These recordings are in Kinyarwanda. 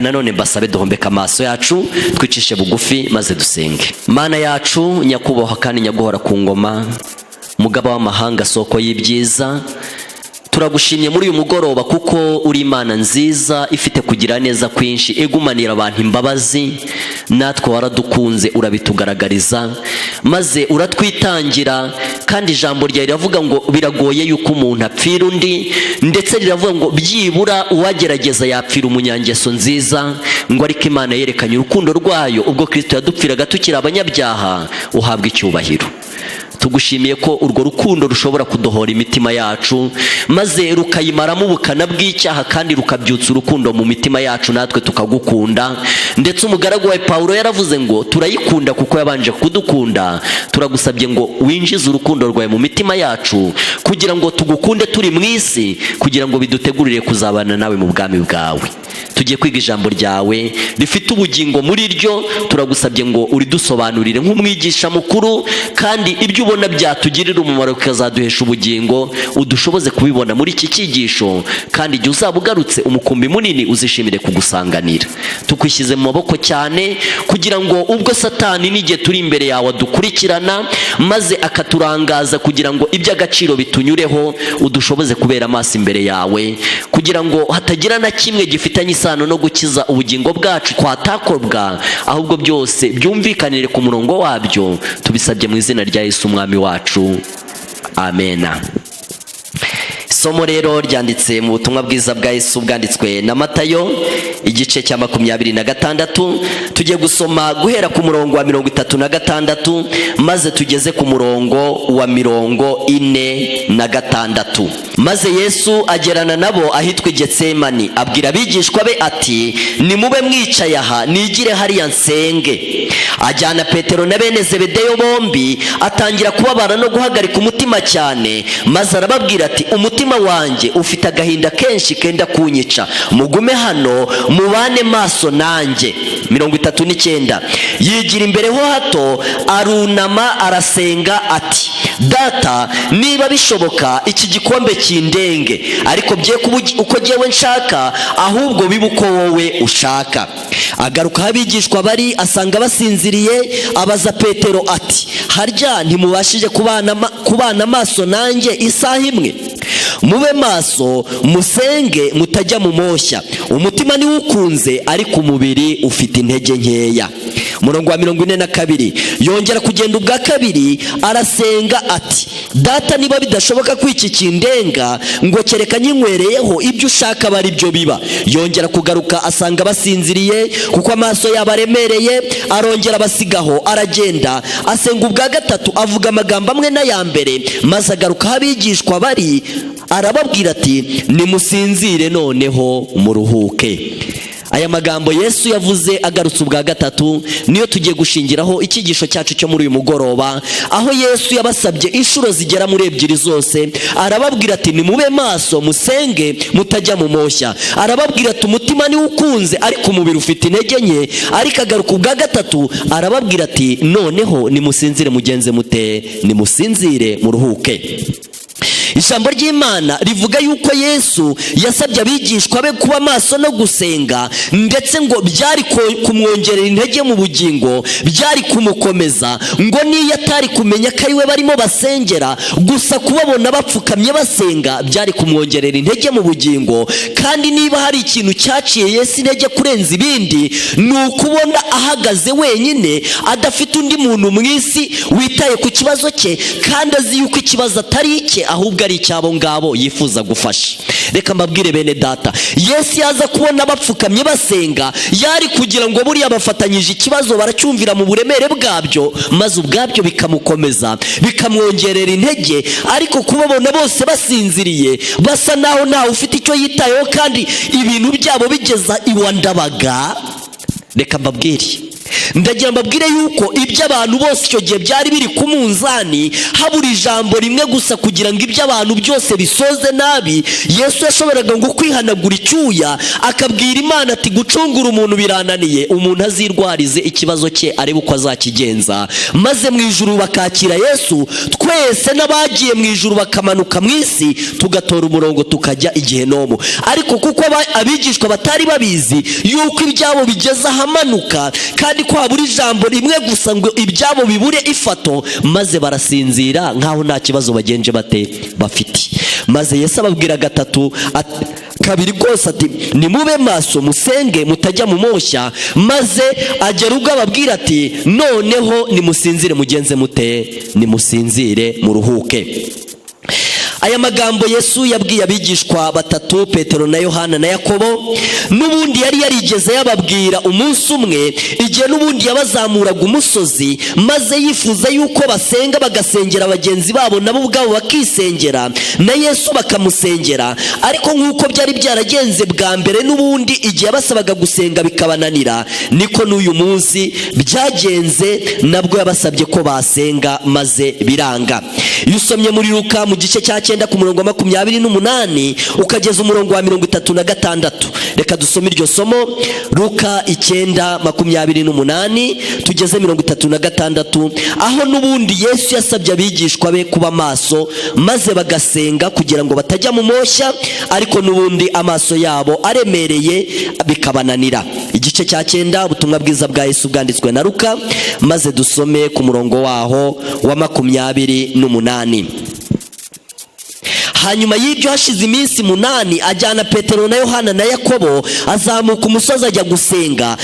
Nanone mbasabe duhombeke amaso yacu, twicishe bugufi maze dusenge. Mana yacu, nyakubahwa kandi nyaguhora ku ngoma, mugaba w'amahanga, soko y'ibyiza, turagushimye muri uyu mugoroba kuko uri Imana nziza ifite kugira neza kwinshi, igumanira abantu imbabazi. Natwe waradukunze, urabitugaragariza maze uratwitangira. Kandi ijambo ryawe riravuga ngo biragoye yuko umuntu apfira undi, ndetse riravuga ngo byibura uwagerageza yapfira umunyangeso nziza, ngo ariko Imana yerekanye urukundo rwayo ubwo Kirisito yadupfiraga tukiri abanyabyaha. Uhabwa icyubahiro. Tugushimiye ko urwo rukundo rushobora kudohora imitima yacu maze rukayimaramo ubukana bw'icyaha, kandi rukabyutsa urukundo mu mitima yacu, natwe tukagukunda. Ndetse umugaragu wa Pawulo yaravuze ngo turayikunda kuko yabanje kudukunda. Turagusabye ngo winjize urukundo rwawe mu mitima yacu kugira ngo tugukunde turi mu isi, kugira ngo bidutegurire kuzabana nawe mu bwami bwawe. Tugiye kwiga ijambo ryawe rifite ubugingo muri ryo. Turagusabye ngo uridusobanurire nk'umwigisha mukuru, kandi ibyo ubona byatugirira umumaro bikazaduhesha ubugingo, udushoboze kubibona muri iki cyigisho. Kandi igihe uzaba ugarutse, umukumbi munini uzishimire kugusanganira. Tukwishyize mu maboko cyane kugira ngo ubwo Satani n'igihe turi imbere yawe adukurikirana maze akaturangaza kugira ngo iby'agaciro bitunyureho, udushoboze kubera amaso imbere yawe, kugira ngo hatagira na kimwe gifitanye isano no gukiza ubugingo bwacu kwatakorwa, ahubwo byose byumvikanire ku murongo wabyo. Tubisabye mu izina rya Yesu Umwami wacu, amena. Isomo rero ryanditse mu butumwa bwiza bwa Yesu bwanditswe na Matayo, igice cya 26. Tugiye gusoma guhera ku murongo wa 36 maze tugeze ku murongo wa 46. Maze Yesu agerana nabo ahitwa i Getsemani, abwira abigishwa be ati: "Nimube mwicaye aha, nigire hariya nsenge." Ajyana Petero na bene Zebedeyo bombi, atangira kubabara no guhagarika umutima cyane. Maze arababwira ati: "Umutima wanjye ufite agahinda kenshi kenda kunyica, mugume hano mubane maso nanjye." 39. Yigira imbere ho hato, arunama, arasenga ati: "Data, niba bishoboka, iki gikombe kindenge, ariko bye kuba uko jyewe nshaka, ahubwo bibe uko wowe ushaka." Agaruka aho abigishwa bari, asanga basinziriye. Abaza Petero ati: "Harya ntimubashije kubana amaso nanjye isaha imwe? Mube maso, musenge, mutajya mu moshya. Umutima niwo ukunze, ariko umubiri ufite intege nkeya." Umurongo wa 42. Yongera kugenda ubwa kabiri, arasenga ati: "Data, niba bidashoboka ko iki kindenga, ngo kereka nyinywereyeho, ibyo ushaka aba ari byo biba." Yongera kugaruka, asanga basinziriye kuko amaso yabo aremereye. Arongera abasigaho, aragenda, asenga ubwa gatatu, avuga amagambo amwe n'aya mbere. Maze agaruka aho abigishwa bari, arababwira ati: "Nimusinzire noneho muruhuke." Aya magambo Yesu yavuze agarutse ubwa gatatu niyo tugiye gushingiraho icyigisho cyacu cyo muri uyu mugoroba, aho Yesu yabasabye inshuro zigera muri ebyiri zose. Arababwira ati: "Nimube maso, musenge, mutajya mu moshya." Arababwira ati: "Umutima niwo ukunze, ariko umubiri ufite intege nke." Ariko agaruka ubwa gatatu, arababwira ati: "Noneho nimusinzire." Mugenze mute? Nimusinzire muruhuke. Ijambo ry'Imana rivuga yuko Yesu yasabye abigishwa be kuba maso no gusenga, ndetse ngo byari kumwongerera intege mu bugingo, byari kumukomeza, ngo niyo atari kumenya ko ari we barimo basengera, gusa kubabona bapfukamye basenga byari kumwongerera intege mu bugingo. Kandi niba hari ikintu cyaciye Yesu intege kurenza ibindi, ni ukubona ahagaze wenyine, adafite undi muntu mu isi witaye ku kibazo cye, kandi azi yuko ikibazo atari icye, ahubwo ari icy'abo ngabo yifuza gufasha. Reka mbabwire bene data, Yesu yaza kubona bapfukamye basenga, yari kugira ngo buriya bafatanyije ikibazo, baracyumvira mu buremere bwabyo, maze ubwabyo bikamukomeza, bikamwongerera intege. Ariko kubabona bose basinziriye, basa naho ntawe ufite icyo yitayeho, kandi ibintu byabo bigeza iwa Ndabaga, reka mbabwire. Ndagira mbabwire yuko iby'abantu bose icyo gihe byari biri ku munzani, habura ijambo rimwe gusa kugira ngo iby'abantu byose bisoze nabi. Yesu yashoboraga ngo kwihanagura icyuya, akabwira Imana ati: "Gucungura umuntu birananiye, umuntu azirwarize ikibazo cye, arebe uko azakigenza." Maze mu ijuru bakakira Yesu, twese n'abagiye mu ijuru bakamanuka mu isi, tugatora umurongo tukajya igihenomu. Ariko kuko abigishwa batari babizi yuko ibyabo bigeze ahamanuka, kandi ko habura ijambo rimwe gusa ngo ibyabo bibure ifato, maze barasinzira nk'aho nta kibazo bagenje bate bafite. Maze Yesu ababwira gatatu, kabiri kose, ati: "Nimube maso, musenge, mutajya mu moshya." Maze agera ubwo ababwira ati: "Noneho nimusinzire, mugenze mute? Nimusinzire, muruhuke." Aya magambo Yesu yabwiye abigishwa batatu, Petero na Yohana na Yakobo, n'ubundi yari yarigeze yababwira umunsi umwe, igihe n'ubundi yabazamuraga umusozi, maze yifuza yuko basenga, bagasengera bagenzi babo, nabo ubwabo bakisengera, na Yesu bakamusengera. Ariko nk'uko byari byaragenze bwa mbere n'ubundi igihe yabasabaga gusenga bikabananira, niko n'uyu munsi byagenze. Nabwo yabasabye ko basenga, maze biranga. Iyo usomye muri Luka mu gice cya 9, ku murongo wa 28 ukageza umurongo wa 36. Reka dusome iryo somo, Luka 9, 28 tugeze 36, aho n'ubundi Yesu yasabye abigishwa be kuba maso, maze bagasenga kugira ngo batajya mu moshya, ariko n'ubundi amaso yabo aremereye bikabananira. Igice cya 9, ubutumwa bwiza bwa Yesu bwanditswe na Luka, maze dusome ku murongo waho wa 28. Hanyuma y'ibyo, hashize iminsi 8, ajyana Petero na Yohana na Yakobo, azamuka umusozi ajya gusenga.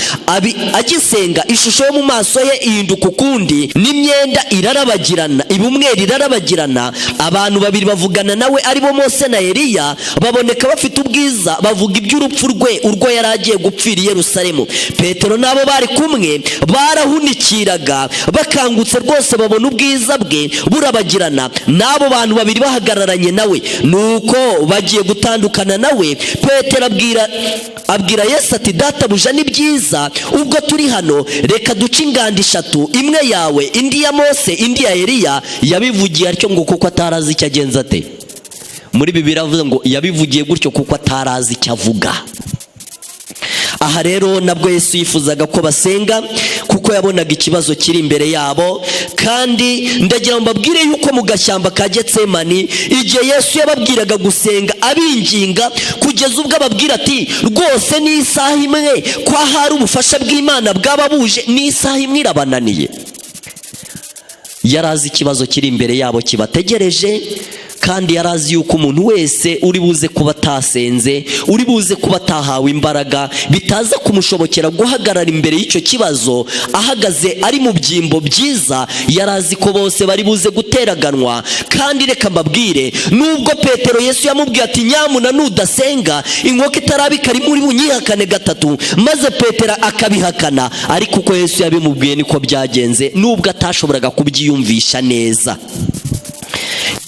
Agisenga, ishusho yo mu maso ye ihinduka ukundi, n'imyenda irarabagirana, ibumweru irarabagirana. Abantu babiri bavugana nawe, aribo Mose na Eliya, baboneka bafite ubwiza, bavuga iby'urupfu rwe, urwo yari agiye gupfira i Yerusalemu. Petero n'abo bari kumwe barahunikiraga, bakangutse rwose, babona ubwiza bwe burabagirana, n'abo bantu babiri bahagararanye nawe. Nuko bagiye gutandukana nawe, Petero abwira Yesu ati: "Databuja, ni byiza ubwo turi hano, reka duce ingando eshatu, imwe yawe, indi ya Mose, indi ya Eliya." Yabivugiye atyo ngo kuko atarazi icyo agenza ate. Muri Bibiliya avuze ngo yabivugiye gutyo kuko atarazi icyo avuga. Aha rero nabwo Yesu yifuzaga ko basenga, kuko yabonaga ikibazo kiri imbere yabo. Kandi ndagira ngo mbabwire yuko mu gashyamba ka Getsemani, igihe Yesu yababwiraga gusenga, abinginga kugeza ubwo ababwira ati: "Rwose ni isaha imwe, ko ahari ubufasha bw'Imana bwaba buje," ni isaha imwe irabananiye. Yari azi ikibazo kiri imbere yabo kibategereje, kandi yari azi yuko umuntu wese uri buze kuba atasenze, uri buze kuba atahawe imbaraga, bitaza kumushobokera guhagarara imbere y'icyo kibazo ahagaze ari mu byimbo byiza. Yari azi ko bose bari buze guteraganwa. Kandi reka mbabwire, nubwo Petero Yesu yamubwiye ati: "Nyamuna nudasenga, inkoko itarabika rimwe uri bunyihakane gatatu," maze Petero akabihakana, ariko uko Yesu yabimubwiye niko byagenze, nubwo atashoboraga kubyiyumvisha neza.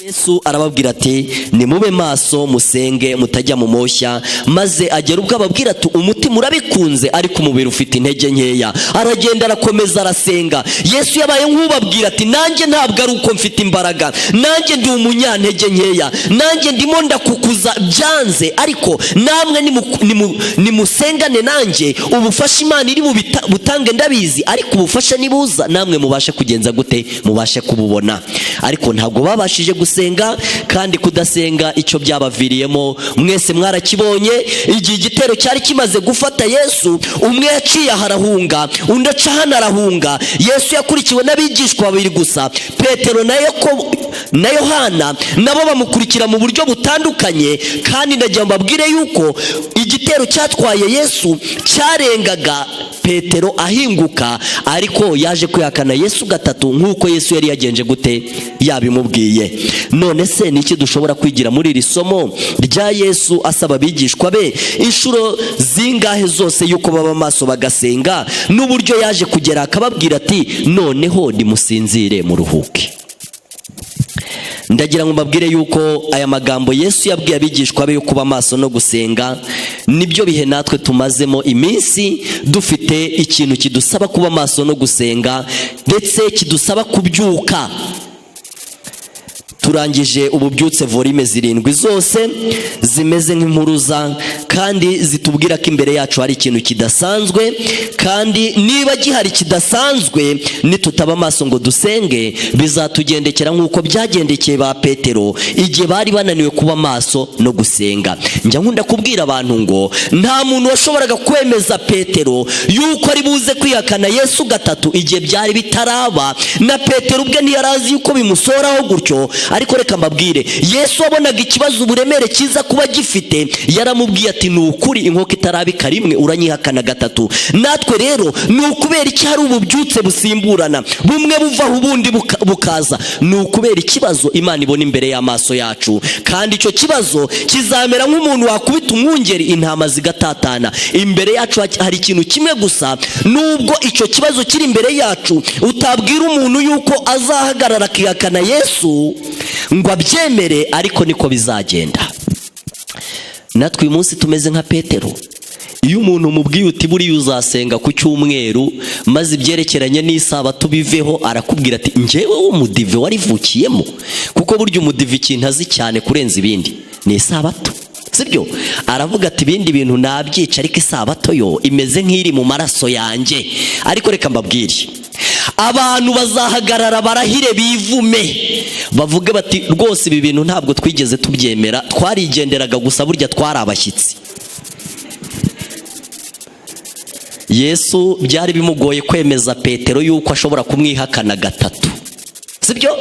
Yesu arababwira ati: "Nimube maso, musenge, mutajya mu moshya." Maze agera ubwo ababwira ati: "Umutima urabikunze, ariko umubiri ufite intege nkeya." Aragenda, arakomeza, arasenga. Yesu yabaye nk'ubabwira ati: "Nanjye ntabwo ari uko mfite imbaraga, nanjye ndi umunyantege nkeya, nanjye ndimo ndakukuza byanze, ariko namwe nimusengane nanjye. Ubufasha Imana iri butange ndabizi, ariko ubufasha nibuza namwe mubashe kugenza gute? Mubashe kububona." Ariko ntabwo babashije gusenga, kandi kudasenga icyo byabaviriyemo mwese mwarakibonye. Igihe igitero cyari kimaze gufata Yesu, umwe yaciye aha arahunga, undi aca hano arahunga. Yesu yakurikiwe n'abigishwa babiri gusa, Petero na Yakobo na Yohana, nabo bamukurikira mu buryo butandukanye. Kandi ndagira ngo mbabwire yuko igitero cyatwaye Yesu cyarengaga Petero ahinguka, ariko yaje kwihakana Yesu gatatu, nk'uko Yesu yari yagenje gute? Yabimubwiye. None se ni iki dushobora kwigira muri iri somo rya Yesu asaba abigishwa be inshuro zingahe zose yuko baba maso bagasenga, n'uburyo yaje kugera akababwira ati: "Noneho nimusinzire, muruhuke"? Ndagira ngo mbabwire yuko aya magambo Yesu yabwiye abigishwa be yo kuba maso no gusenga, nibyo bihe natwe tumazemo iminsi dufite ikintu kidusaba kuba maso no gusenga, ndetse kidusaba kubyuka. Turangije ububyutse volume 7 zose zimeze nk'impuruza, kandi zitubwira ko imbere yacu hari ikintu kidasanzwe, kandi niba gihari kidasanzwe, nitutaba amaso ngo dusenge, bizatugendekera nk'uko byagendekeye ba Petero igihe bari bananiwe kuba maso no gusenga. Njya nkunda kubwira abantu ngo nta muntu washoboraga kwemeza Petero yuko ari buze kwihakana Yesu gatatu igihe byari bitaraba, na Petero ubwe ntiyari azi yuko bimusohoraho gutyo. Ariko reka mbabwire, Yesu wabonaga ikibazo uburemere kiza kuba gifite, yaramubwiye ati: "Ni ukuri, inkoko itarabika rimwe uranyihakana gatatu." Natwe rero ni ukubera iki hari ububyutse busimburana, bumwe buvaho ubundi bukaza? Ni ukubera ikibazo Imana ibona imbere y'amaso yacu, kandi icyo kibazo kizamera nk'umuntu wakubita umwungeri intama zigatatana. Imbere yacu hari ikintu kimwe gusa. Nubwo icyo kibazo kiri imbere yacu, utabwira umuntu yuko azahagarara akihakana Yesu ngo abyemere, ariko niko bizagenda. Natwe uyu munsi tumeze nka Petero. Iyo umuntu umubwiye uti: "Buriya uzasenga ku cyumweru, maze ibyerekeranye n'isabato biveho," arakubwira ati: "Njyewe w'umudive warivukiyemo?" Kuko burya umudive ikintu azi cyane kurenza ibindi ni isabato, sibyo? Aravuga ati: "Ibindi bintu nabyica, ariko isabato yo imeze nk'iri mu maraso yanjye." Ariko reka mbabwire, abantu bazahagarara barahire, bivume, bavuge bati: "Rwose ibi bintu ntabwo twigeze tubyemera, twarigenderaga gusa, burya twari abashyitsi." Yesu byari bimugoye kwemeza Petero yuko ashobora kumwihakana gatatu, sibyo?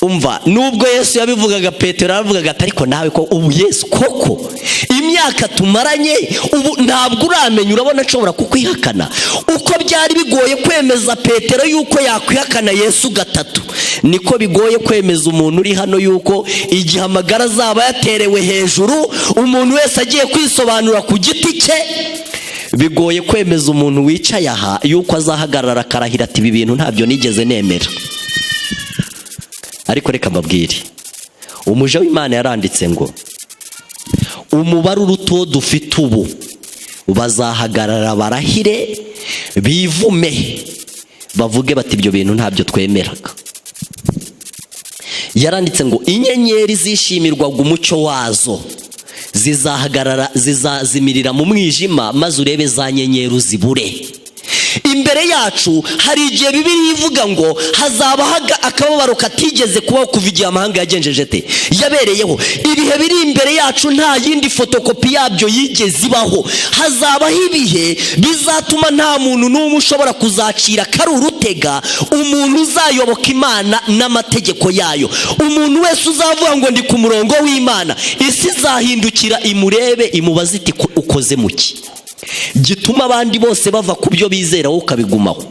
Umva, nubwo Yesu yabivugaga, Petero yaravugaga ati: "Ariko nawe ko ubu Yesu koko, imyaka tumaranye ubu ntabwo uramenya, urabona nshobora kukwihakana?" Uko byari bigoye kwemeza Petero yuko yakwihakana Yesu gatatu, niko bigoye kwemeza umuntu uri hano yuko igihe amagara azaba yaterewe hejuru, umuntu wese agiye kwisobanura ku giti cye, bigoye kwemeza umuntu wicaye aha yuko azahagarara akarahira ati: "Ibi bintu ntabyo nigeze nemera." Ariko reka mbabwire, umuja w'Imana yaranditse ngo umubare uruta uwo dufite ubu bazahagarara barahire, bivume, bavuge bati: "Ibyo bintu ntabyo twemeraga." Yaranditse ngo inyenyeri zishimirwaga umucyo wazo zizahagarara, zizazimirira mu mwijima, maze urebe za nyenyeri uzibure. Imbere yacu hari igihe Bibiliya ivuga ngo hazabaho akababaro katigeze kubaho kuva igihe amahanga yagenjeje te yabereyeho. Ibihe biri imbere yacu nta yindi fotokopi yabyo yigeze ibaho. Hazabaho ibihe bizatuma nta muntu n'umwe ushobora kuzacira kari urutega umuntu uzayoboka Imana n'amategeko yayo. Umuntu wese uzavuga ngo: "Ndi ku murongo w'Imana," isi izahindukira imurebe, imubaze iti: "Ukoze mu ki gituma abandi bose bava ku byo bizera, wowe ukabigumaho?"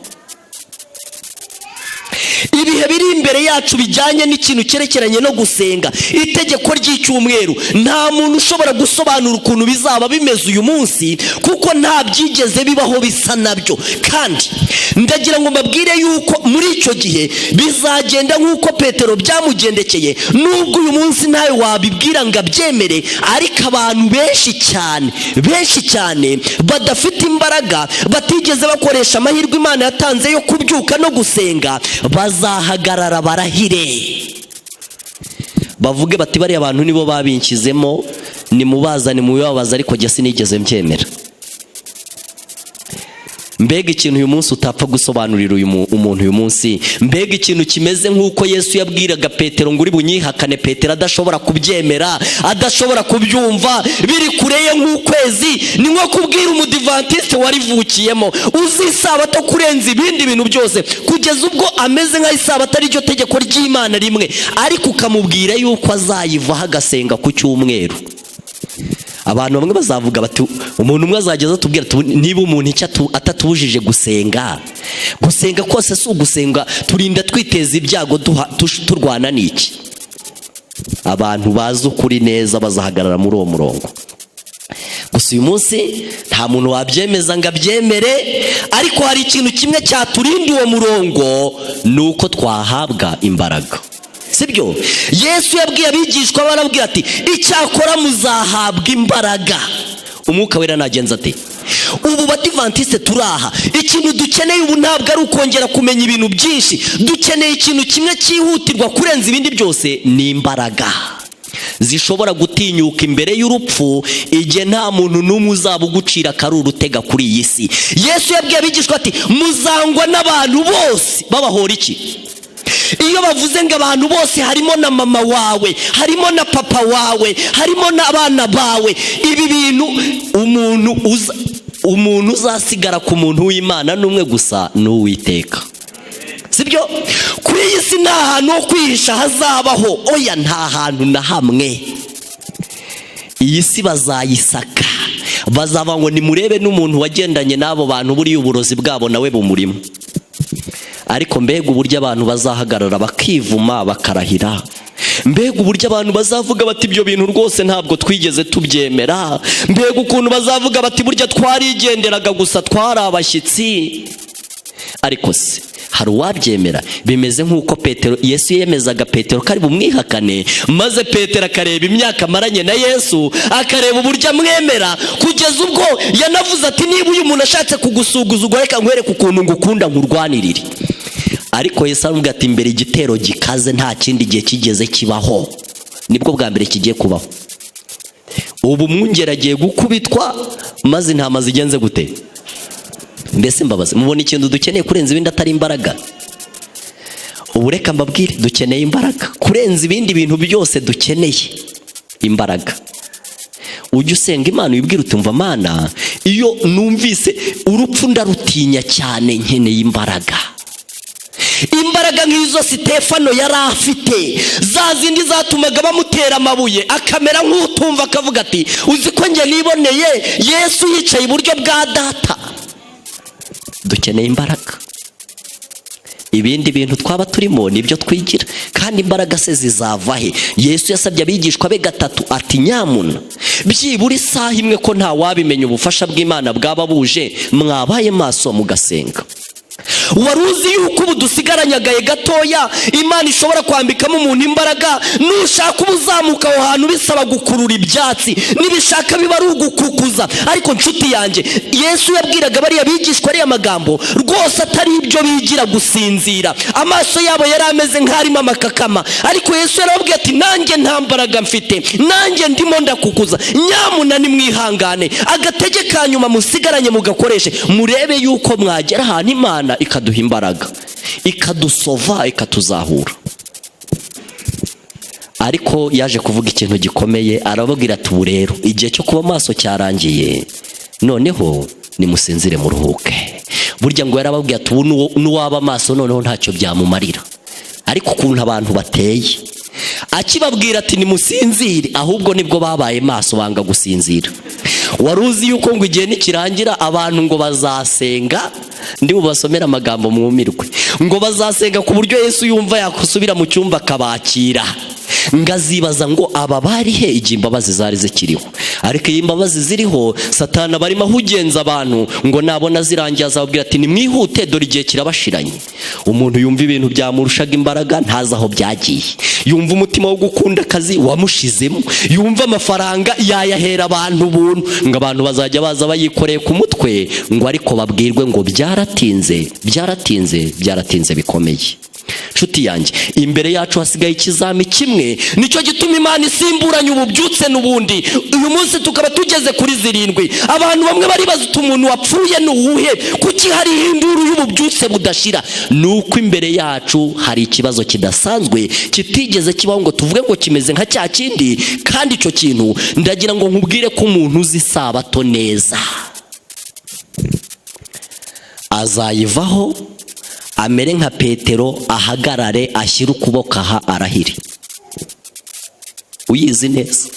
Ibihe biri imbere yacu bijyanye n'ikintu cyerekeranye no gusenga, itegeko ry'icyumweru, nta muntu ushobora gusobanura ukuntu bizaba bimeze uyu munsi, kuko nta byigeze bibaho bisa nabyo. Kandi ndagira ngo mbabwire yuko muri icyo gihe bizagenda nk'uko Petero byamugendekeye. Nubwo uyu munsi ntawe wabibwira ngo abyemere, ariko abantu benshi cyane, benshi cyane badafite imbaraga, batigeze bakoresha amahirwe Imana yatanze yo kubyuka no gusenga, bazahagarara barahire, bavuge bati: "Bariya bantu nibo babinshyizemo, nimubazane mubibabaza, ariko jye sinigeze mbyemera." Mbega ikintu uyu munsi utapfa gusobanurira uyu umuntu uyu munsi! Mbega ikintu kimeze nk'uko Yesu yabwiraga Petero ngo: "Uri bunyihakane," Petero adashobora kubyemera, adashobora kubyumva, biri kure ye nk'ukwezi. Ni nko kubwira umudivantisite warivukiyemo, uzi isabato kurenza ibindi bintu byose, kugeza ubwo ameze nk'aho isabato ari ryo tegeko ry'Imana rimwe, ariko ukamubwira yuko azayivaho agasenga ku cyumweru. Abantu bamwe bazavuga bati, umuntu umwe azageza atubwira ati: "Niba umuntu icyo atatubujije gusenga, gusenga kose si ugusenga, turinda twiteza ibyago turwana n'iki?" Abantu bazi ukuri neza bazahagarara muri uwo murongo. Gusa uyu munsi nta muntu wabyemeza ngo abyemere, ariko hari ikintu kimwe cyaturinda uwo murongo, ni uko twahabwa imbaraga. Sibyo? Yesu yabwiye abigishwa, barabwira ati: "Icyakora muzahabwa imbaraga Umwuka Wera nagenza ate." Ubu Badivantiste turi aha, ikintu dukeneye ubu ntabwo ari ukongera kumenya ibintu byinshi. Dukeneye ikintu kimwe cyihutirwa kurenza ibindi byose, ni imbaraga zishobora gutinyuka imbere y'urupfu, igihe nta muntu n'umwe uzaba ugucira akari urutega kuri iyi si. Yesu yabwiye abigishwa ati: "Muzangwa n'abantu bose babahora iki." Iyo bavuze ngo abantu bose, harimo na mama wawe, harimo na papa wawe, harimo n'abana bawe. Ibi bintu, umuntu uzasigara ku muntu w'Imana ni umwe gusa, ni Uwiteka. Sibyo? Kuri iyi si nta hantu ho kwihisha hazabaho. Oya, nta hantu na hamwe. Iyi si bazayisaka, bazaba ngo nimurebe n'umuntu wagendanye n'abo bantu, buriya uburozi bwabo nawe bumurimo. Ariko mbega uburyo abantu bazahagarara bakivuma, bakarahira! Mbega uburyo abantu bazavuga bati: "Ibyo bintu rwose ntabwo twigeze tubyemera." Mbega ukuntu bazavuga bati: "Burya twarigenderaga gusa, twari abashyitsi." Ariko se hari uwabyemera? Bimeze nk'uko Petero, Yesu yemezaga Petero ko ari bumwihakane, maze Petero akareba imyaka amaranye na Yesu, akareba uburyo amwemera, kugeza ubwo yanavuze ati: "Niba uyu muntu ashatse kugusuguzugura, reka nkwereke ukuntu ngukunda, nkurwanirire." Ariko Yesu aramubwira ati: "Imbere igitero gikaze, nta kindi gihe kigeze kibaho, nibwo bwa mbere kigiye kubaho." Ubu mwungeri agiye gukubitwa, maze intama zigenze gute? Mbese mbabaze, mubona ikintu dukeneye kurenza ibindi atari imbaraga? Ubu reka mbabwire, dukeneye imbaraga kurenza ibindi bintu byose. Dukeneye imbaraga. Ujya usenga Imana, wibwira uti: "Mva Mana, iyo numvise urupfu ndarutinya cyane, nkeneye imbaraga, imbaraga nk'izo Sitefano yari afite, za zindi zatumaga bamutera amabuye akamera nk'utumva, akavuga ati: 'Uzi ko njye niboneye Yesu yicaye iburyo bwa Data?'" Dukeneye imbaraga. Ibindi bintu twaba turimo nibyo twigira. Kandi imbaraga se zizava he? Yesu yasabye abigishwa be gatatu ati: "Nyamuna byibura isaha imwe, ko nta wabimenya ubufasha bw'Imana bwaba buje, mwabaye maso mugasenga." Wari uzi yuko ubu dusigaranye agahe gatoya Imana ishobora kwambikamo umuntu imbaraga? Nushaka uba uzamuka aho hantu bisaba gukurura ibyatsi, nibishaka biba ari ugukukuza. Ariko nshuti yanjye, Yesu yabwiraga bariya bigishwa ariya magambo rwose atari ibyo bigira gusinzira. Amaso yabo yari ameze nk'arimo amakakama, ariko Yesu yarababwiye ati: "Nanjye nta mbaraga mfite, nanjye ndimo ndakukuza. Nyamuna nimwihangane, agatege ka nyuma musigaranye mugakoreshe, murebe yuko mwagera ahantu Imana ikaduha imbaraga, ikadusova, ikatuzahura." Ariko yaje kuvuga ikintu gikomeye, arababwira ati: "Ubu rero igihe cyo kuba maso cyarangiye, noneho nimusinzire muruhuke." Burya ngo yarababwiye ati: "Ubu n'uwaba maso noneho ntacyo byamumarira." Ariko ukuntu abantu bateye, akibabwira ati: "Nimusinzire", ahubwo nibwo babaye maso, banga gusinzira. Wari uzi yuko ngo igihe nikirangira abantu ngo bazasenga? Ndi bubasomere amagambo mwumirwe. Ngo bazasenga ku buryo Yesu yumva yakusubira mu cyumba akabakira, ngazibaza ngo aba bari he igihe imbabazi zari zikiriho? Ariko iyo imbabazi ziriho, Satana barimo ahugenza abantu, ngo nabona zirangiye azababwira ati: "Nimwihute, dore igihe kirabashiranye." Umuntu yumva ibintu byamurushaga imbaraga, ntazi aho byagiye. Yumva umutima wo gukunda akazi wamushizemo, yumva amafaranga yayahera abantu ubuntu, ngo abantu bazajya baza bayikoreye ku mutwe, ngo ariko babwirwe ngo byaratinze, byaratinze, byaratinze bikomeye. Nshuti yanjye, imbere yacu hasigaye ikizami kimwe. Nicyo gituma Imana isimburanye ububyutse n'ubundi, uyu munsi tukaba tugeze kuri zirindwi. Abantu bamwe baribaza uti: "Umuntu wapfuye ni uwuhe? Kuki hariho induru y'ububyutse budashira?" Ni uko imbere yacu hari ikibazo kidasanzwe kitigeze kibaho ngo tuvuge ngo kimeze nka cya kindi. Kandi icyo kintu, ndagira ngo nkubwire ko umuntu uzi Isabato neza azayivaho amere nka Petero, ahagarare, ashyire ukuboko aha, arahire. Uyizi neza.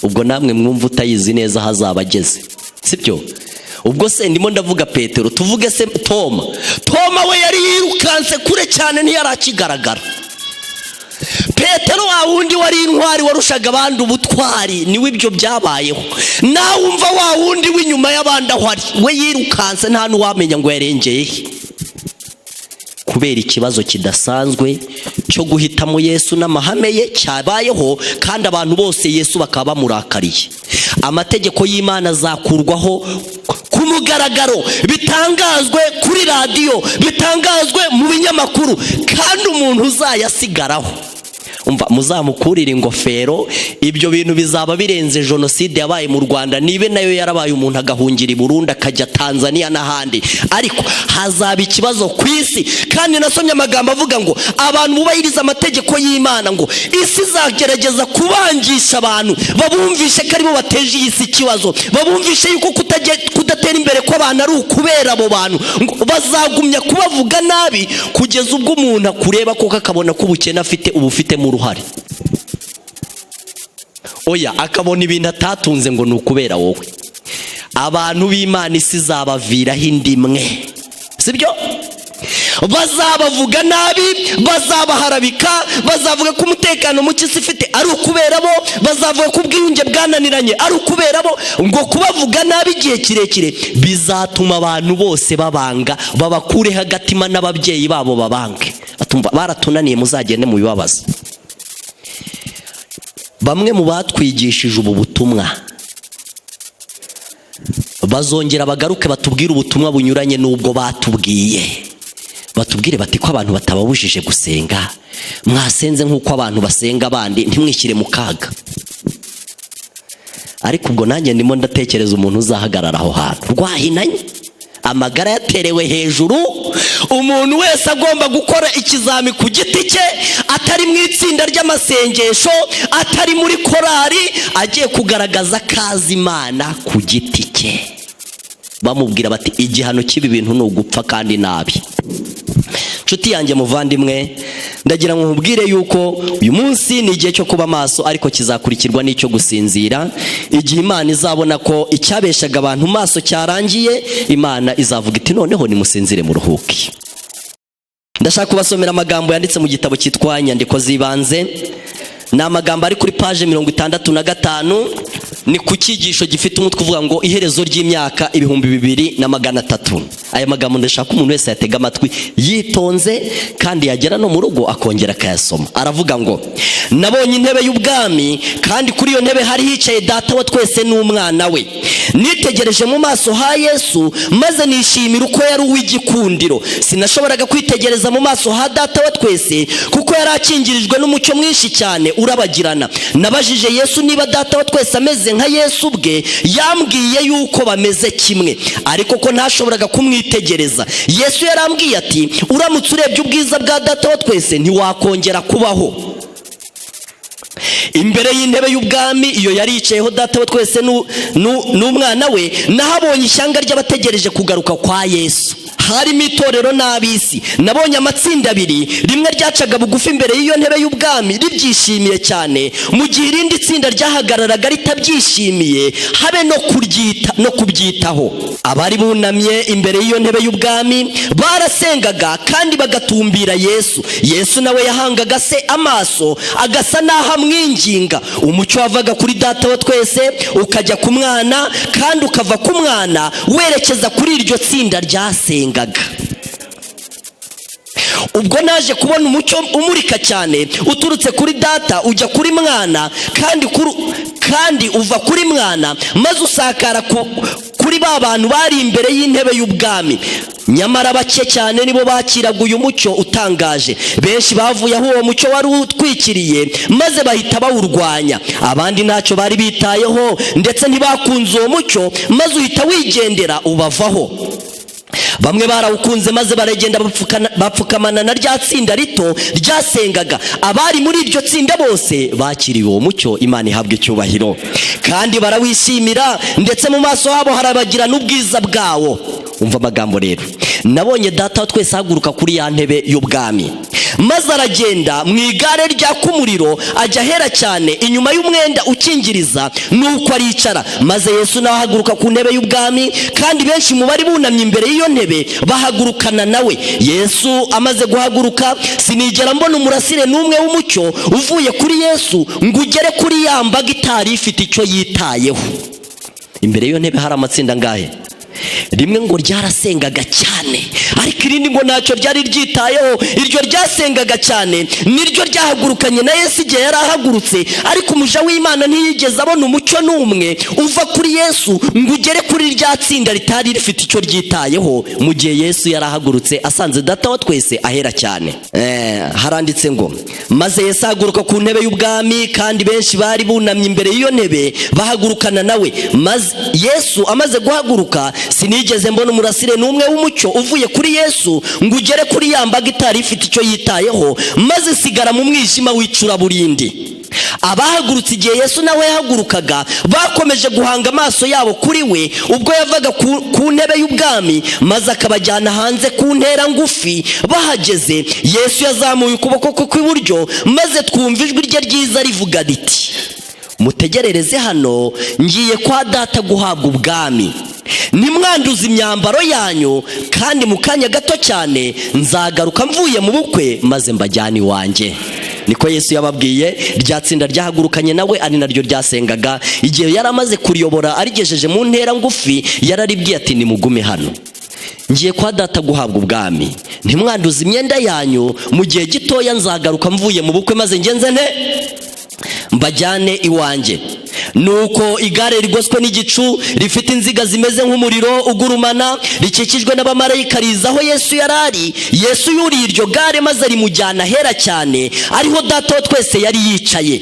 Ubwo namwe mwumva utayizi neza aho azaba ageze, sibyo? Ubwo se ndimo ndavuga Petero, tuvuge se Toma? Toma we yari yirukanse kure cyane, ntiyari akigaragara. Petero wa wundi wari intwari, warushaga abandi ubutwari, niwe ibyo byabayeho. Nawe umva wa wundi w'inyuma y'abandi aho ari, we yirukanse, nta n'uwamenya ngo yarengeye he. Kubera ikibazo kidasanzwe cyo guhitamo Yesu n'amahame ye cyabayeho, kandi abantu bose Yesu bakaba bamurakariye. Amategeko y'Imana azakurwaho ku mugaragaro, bitangazwe kuri radiyo, bitangazwe mu binyamakuru, kandi umuntu uzayasigaraho, umva, muzamukurire ingofero. Ibyo bintu bizaba birenze jenoside yabaye mu Rwanda, nibe nayo yarabaye umuntu agahungira i Burundi, akajya Tanzania n'ahandi, ariko hazaba ikibazo ku isi. Kandi nasomye amagambo avuga ngo abantu bubahiriza amategeko y'Imana, ngo isi izagerageza kubangisha abantu, babumvishe ko aribo bateje iyi si ikibazo, babumvishe yuko kudatera imbere kw'abantu ari ukubera abo bantu. Ngo bazagumya kubavuga nabi kugeza ubwo umuntu akureba koko akabona ko ubukene afite ubufitemo uruhare. Oya, akabona ibintu atatunze ngo ni ukubera wowe. Abantu b'Imana isi izabaviraho inda imwe, sibyo? Bazabavuga nabi, bazabaharabika, bazavuga ko umutekano muke isi ifite ari ukubera bo, bazavuga ko ubwiyunge bwananiranye ari ukubera bo. Ngo kubavuga nabi igihe kirekire bizatuma abantu bose babanga, babakureho agatima, n'ababyeyi babo babange. Batumva baratunaniye, muzagende mu bibabaza. Bamwe mu batwigishije ubu butumwa bazongera bagaruke batubwire ubutumwa bunyuranye n'ubwo batubwiye. Batubwire bati: "Ko abantu batababujije gusenga, mwasenze nk'uko abantu basenga abandi, ntimwishyire mu kaga." Ariko ubwo nanjye ndimo ndatekereza umuntu uzahagarara aho hantu rwahinanye, amagara yaterewe hejuru, umuntu wese agomba gukora ikizami ku giti cye, atari mu itsinda ry'amasengesho, atari muri korari, agiye kugaragaza ko azi Imana ku giti cye, bamubwira bati: "Igihano cy'ibi bintu ni ugupfa kandi nabi." Nshuti yanjye muvandimwe, ndagira ngo nkubwire yuko uyu munsi ni igihe cyo kuba maso, ariko kizakurikirwa n'icyo gusinzira. Igihe Imana izabona ko icyabeshaga abantu maso cyarangiye, Imana izavuga iti: "Noneho nimusinzire muruhuke." Ndashaka kubasomera amagambo yanditse mu gitabo cyitwa Inyandiko z'Ibanze. Ni amagambo ari kuri paje 65, ni ku cyigisho gifite umutwe uvuga ngo "Iherezo ry'imyaka 2300". Aya magambo ndashaka ko umuntu wese yatega amatwi yitonze, kandi yagera no mu rugo akongera akayasoma. Aravuga ngo: "Nabonye intebe y'ubwami, kandi kuri iyo ntebe hari hicaye Data wa twese n'umwana we. Nitegereje mu maso ha Yesu maze nishimira uko yari uw'igikundiro. Sinashoboraga kwitegereza mu maso ha Data wa twese kuko yari akingirijwe n'umucyo mwinshi cyane urabagirana. Nabajije Yesu niba Data wa twese ameze nka Yesu ubwe. Yambwiye yuko bameze kimwe, ariko ko ntashoboraga kumwitegereza. Yesu yarambwiye ati: 'Uramutse urebye ubwiza bwa Data wa twese, ntiwakongera kubaho.' Imbere y'intebe y'ubwami iyo yari yicayeho Data wa twese n'umwana we, nahabonye ishyanga ry'abategereje kugaruka kwa Yesu. Harimo itorero n'ab'isi. Nabonye amatsinda abiri: rimwe ryacaga bugufi imbere y'iyo ntebe y'ubwami ribyishimiye cyane, mu gihe irindi tsinda ryahagararaga ritabyishimiye habe no kuryita no kubyitaho. Abari bunamye imbere y'iyo ntebe y'ubwami barasengaga kandi bagatumbira Yesu. Yesu nawe yahangaga Se amaso, agasa n'aho amwinginga. Umucyo wavaga kuri Data wa twese ukajya ku mwana, kandi ukava ku mwana werekeza kuri iryo tsinda ryasengaga. Ubwo naje kubona umucyo umurika cyane uturutse kuri Data ujya kuri Mwana, kandi uva kuri Mwana maze usakara kuri ba bantu bari imbere y'intebe y'ubwami. Nyamara bake cyane nibo bakiraga uyu mucyo utangaje. Benshi bavuye aho uwo mucyo wari utwikiriye maze bahita bawurwanya. Abandi ntacyo bari bitayeho, ndetse ntibakunze uwo mucyo, maze uhita wigendera ubavaho. Bamwe barawukunze maze baragenda bapfukamana na rya tsinda rito ryasengaga. Abari muri iryo tsinda bose bakiriye uwo mucyo, Imana ihabwa icyubahiro, kandi barawishimira, ndetse mu maso habo harabagirana ubwiza bwawo." Umva amagambo rero: "Nabonye Data wa twese ahaguruka kuri ya ntebe y'ubwami, maze aragenda mu igare ryaka umuriro, ajya ahera cyane inyuma y'umwenda ukingiriza, nuko aricara. Maze Yesu nawe ahaguruka ku ntebe y'ubwami, kandi benshi mu bari bunamye imbere y'iyo ntebe bahagurukana nawe. Yesu amaze guhaguruka, sinigera mbona umurasire n'umwe w'umucyo uvuye kuri Yesu ngo ugere kuri ya mbaga itari ifite icyo yitayeho." Imbere y'iyo ntebe hari amatsinda angahe? Rimwe ngo ryarasengaga cyane, ariko irindi ngo ntacyo ryari ryitayeho. Iryo ryasengaga cyane niryo ryahagurukanye na Yesu igihe yari ahagurutse, ariko umuja w'Imana ntiyigeze abona umucyo n'umwe uva kuri Yesu ngo ugere kuri rya tsinda ritari rifite icyo ryitayeho mu gihe Yesu yari ahagurutse asanze Data wa twese ahera cyane. Haranditse ngo: "Maze Yesu ahaguruka ku ntebe y'ubwami, kandi benshi bari bunamye imbere y'iyo ntebe bahagurukana nawe. Maze Yesu amaze guhaguruka, sinigeze mbona umurasire n'umwe w'umucyo uvuye kuri Yesu ngo ugere kuri ya mbaga itari ifite icyo yitayeho, maze isigara mu mwijima w'icuraburindi. Abahagurutse igihe Yesu nawe yahagurukaga bakomeje guhanga amaso yabo kuri we ubwo yavaga ku ntebe y'ubwami, maze akabajyana hanze ku ntera ngufi. Bahageze, Yesu yazamuye ukuboko kwe kw'iburyo, maze twumva ijwi rye ryiza rivuga riti: 'Mutegerereze hano, ngiye kwa Data guhabwa ubwami. Nimwanduze imyambaro yanyu, kandi mu kanya gato cyane nzagaruka mvuye mu bukwe, maze mbajyane iwanjye.' Niko Yesu yababwiye rya tsinda ryahagurukanye nawe, ari naryo ryasengaga. Igihe yari amaze kuriyobora arigejeje mu ntera ngufi, yararibwiye ati: 'Nimugume hano, ngiye kwa Data guhabwa ubwami. Ntimwanduze imyenda yanyu. Mu gihe gitoya nzagaruka mvuye mu bukwe, maze ngenze nte mbajyane iwanjye.' Nuko igare rigoswe n'igicu, rifite inziga zimeze nk'umuriro ugurumana, rikikijwe n'abamarayika, riza aho Yesu yari ari. Yesu yuriye iryo gare maze rimujyana ahera cyane, ariho Data wa twese yari yicaye.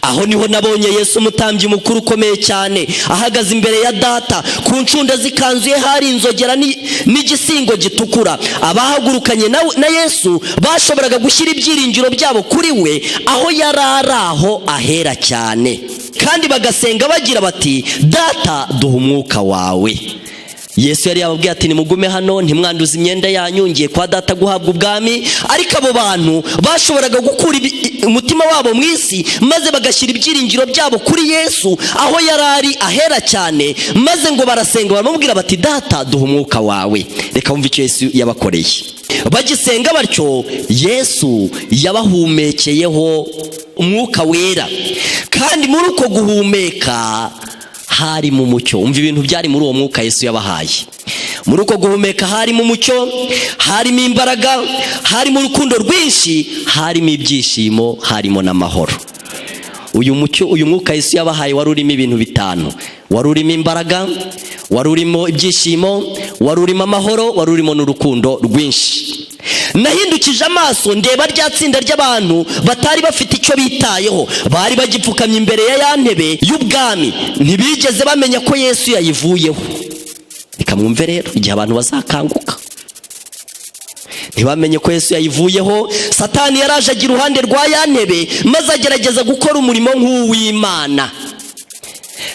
Aho niho nabonye Yesu, umutambyi mukuru ukomeye cyane, ahagaze imbere ya Data. Ku ncunda z'ikanzu ye hari inzogera n'igisingo gitukura. Abahagurukanye na Yesu bashoboraga gushyira ibyiringiro byabo kuri we aho yari ari, aho ahera cyane, kandi bagasenga bagira bati: 'Data, duha umwuka wawe.' Yesu yari yababwiye ati: 'Nimugume hano, ntimwanduze imyenda yanyu, ngiye kwa Data guhabwa ubwami.' Ariko abo bantu bashoboraga gukura umutima wabo mu isi, maze bagashyira ibyiringiro byabo kuri Yesu aho yari ari ahera cyane, maze ngo barasenga, baramubwira bati: 'Data, duha umwuka wawe.' Reka wumve icyo Yesu yabakoreye. Bagisenga batyo, Yesu yabahumekeyeho umwuka wera, kandi muri uko guhumeka harimo umucyo. Umva ibintu byari muri uwo mwuka Yesu yabahaye. Muri uko guhumeka harimo umucyo, harimo imbaraga, harimo urukundo rwinshi, harimo ibyishimo, harimo n'amahoro. Uyu mucyo, uyu mwuka Yesu yabahaye wari urimo ibintu bitanu: wari urimo imbaraga, wari urimo ibyishimo, wari urimo amahoro, wari urimo n'urukundo rwinshi. Nahindukije amaso ndeba rya tsinda ry'abantu batari bafite icyo bitayeho. Bari bagipfukamye imbere ya ya ntebe y'ubwami. Ntibigeze bamenya ko Yesu yayivuyeho. Reka mwumve rero, igihe abantu bazakanguka ntibamenye ko Yesu yayivuyeho, Satani yaraje agira iruhande rwa ya ntebe, maze agerageza gukora umurimo nk'uw'Imana.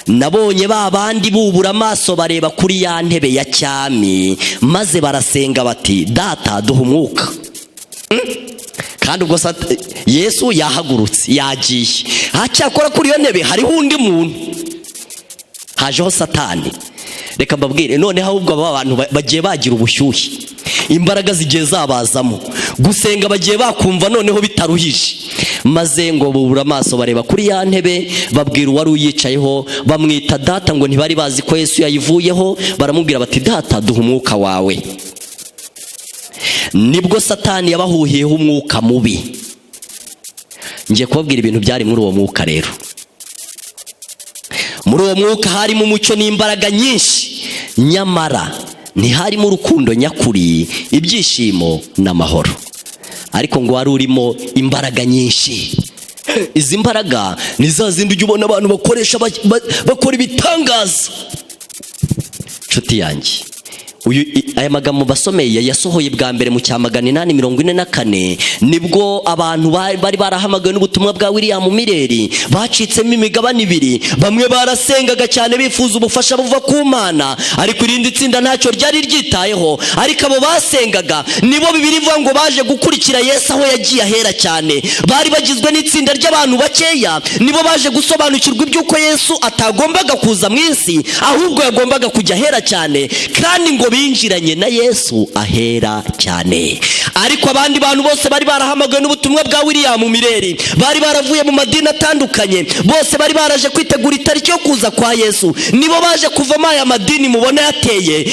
Nabonye ba bandi bubura amaso bareba kuri ya ntebe ya cyami, maze barasenga bati: 'Data, duha umwuka.' Kandi ubwo Yesu yahagurutse, yagiye. Cyakora kuri iyo ntebe hariho undi muntu, hajeho Satani. Reka mbabwire noneho, ahubwo aba bantu bagiye bagira ubushyuhe, imbaraga zigiye zabazamo, gusenga bagiye bakumva noneho bitaruhije, maze ngo bubura amaso bareba kuri ya ntebe, babwira uwari uyicayeho, bamwita Data. Ngo ntibari bazi ko Yesu yayivuyeho. Baramubwira bati: 'Data, duha umwuka wawe.' Nibwo Satani yabahuhiyeho umwuka mubi. Ngiye kubabwira ibintu byari muri uwo mwuka rero. Muri uwo mwuka harimo umucyo n'imbaraga nyinshi, nyamara ntiharimo urukundo nyakuri, ibyishimo n'amahoro. Ariko ngo wari urimo imbaraga nyinshi. Izi mbaraga ni za zindi ujya ubona abantu bakoresha bakora ibitangaza. Nshuti yanjye, uyu aya magambo basomeye yasohoye bwa mbere mu cya 844. Nibwo abantu bari barahamagawe n'ubutumwa bwa William Miller bacitsemo imigabane ibiri. Bamwe barasengaga cyane bifuza ubufasha buva ku Mana, ariko irindi tsinda ntacyo ryari ryitayeho. Ariko abo basengaga nibo Bibiliya ivuga ngo baje gukurikira Yesu aho yagiye ahera cyane. Bari bagizwe n'itsinda ry'abantu bakeya. Nibo baje gusobanukirwa iby'uko Yesu atagombaga kuza mu isi, ahubwo yagombaga kujya ahera cyane, kandi ngo binjiranye bajyanye na Yesu ahera cyane. Ariko abandi bantu bose bari barahamagawe n'ubutumwa bwa William Miller, bari baravuye mu madini atandukanye, bose bari baraje kwitegura itariki yo kuza kwa Yesu, nibo baje kuvamo aya madini mubona yateye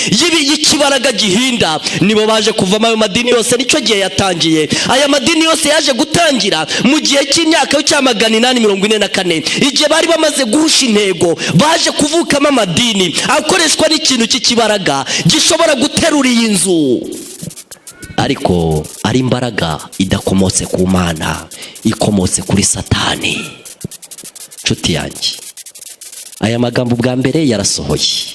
y'ikibaraga gihinda. Nibo baje kuvamo ayo madini yose. Nicyo gihe yatangiye. Aya madini yose yaje gutangira mu gihe cy'imyaka cya 844, igihe bari bamaze guhusha intego. Baje kuvukamo amadini akoreshwa n'ikintu cy'ikibaraga gishobora guterura iyi nzu, ariko ari imbaraga idakomotse ku Mana, ikomotse kuri Satani. Nshuti yanjye, aya magambo bwa mbere yarasohoye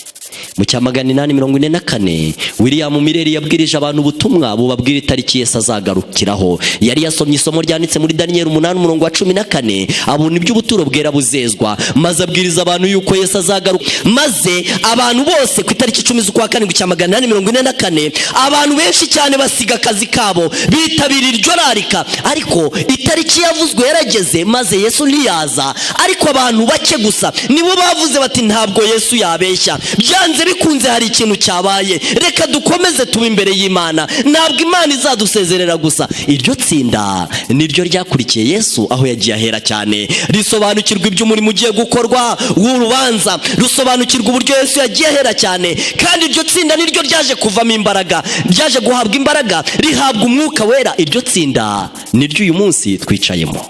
mu cya 844. William Miller yabwirije abantu ubutumwa bubabwira itariki Yesu azagarukiraho. Yari yasomye isomo ryanditse muri Daniyeli 8 umurongo wa 14, abona iby'ubuturo bwera buzezwa, maze abwiriza abantu yuko Yesu azagaruka. Maze abantu bose ku itariki 10 z'ukwa karindwi cya 844, abantu benshi cyane basiga akazi kabo, bitabira iryo rarika. Ariko itariki yavuzwe yarageze, maze Yesu ntiyaza. Ariko abantu bake gusa nibo bavuze bati: "Ntabwo Yesu yabeshya, byanze bikunze hari ikintu cyabaye, reka dukomeze tube imbere y'Imana, ntabwo Imana izadusezerera gusa." Iryo tsinda niryo ryakurikiye Yesu aho yagiye ahera cyane, risobanukirwa iby'umurimo ugiye gukorwa w'urubanza, rusobanukirwa uburyo Yesu yagiye ahera cyane. Kandi iryo tsinda niryo ryaje kuvamo imbaraga, ryaje guhabwa imbaraga, rihabwa Umwuka Wera. Iryo tsinda niryo uyu munsi twicayemo.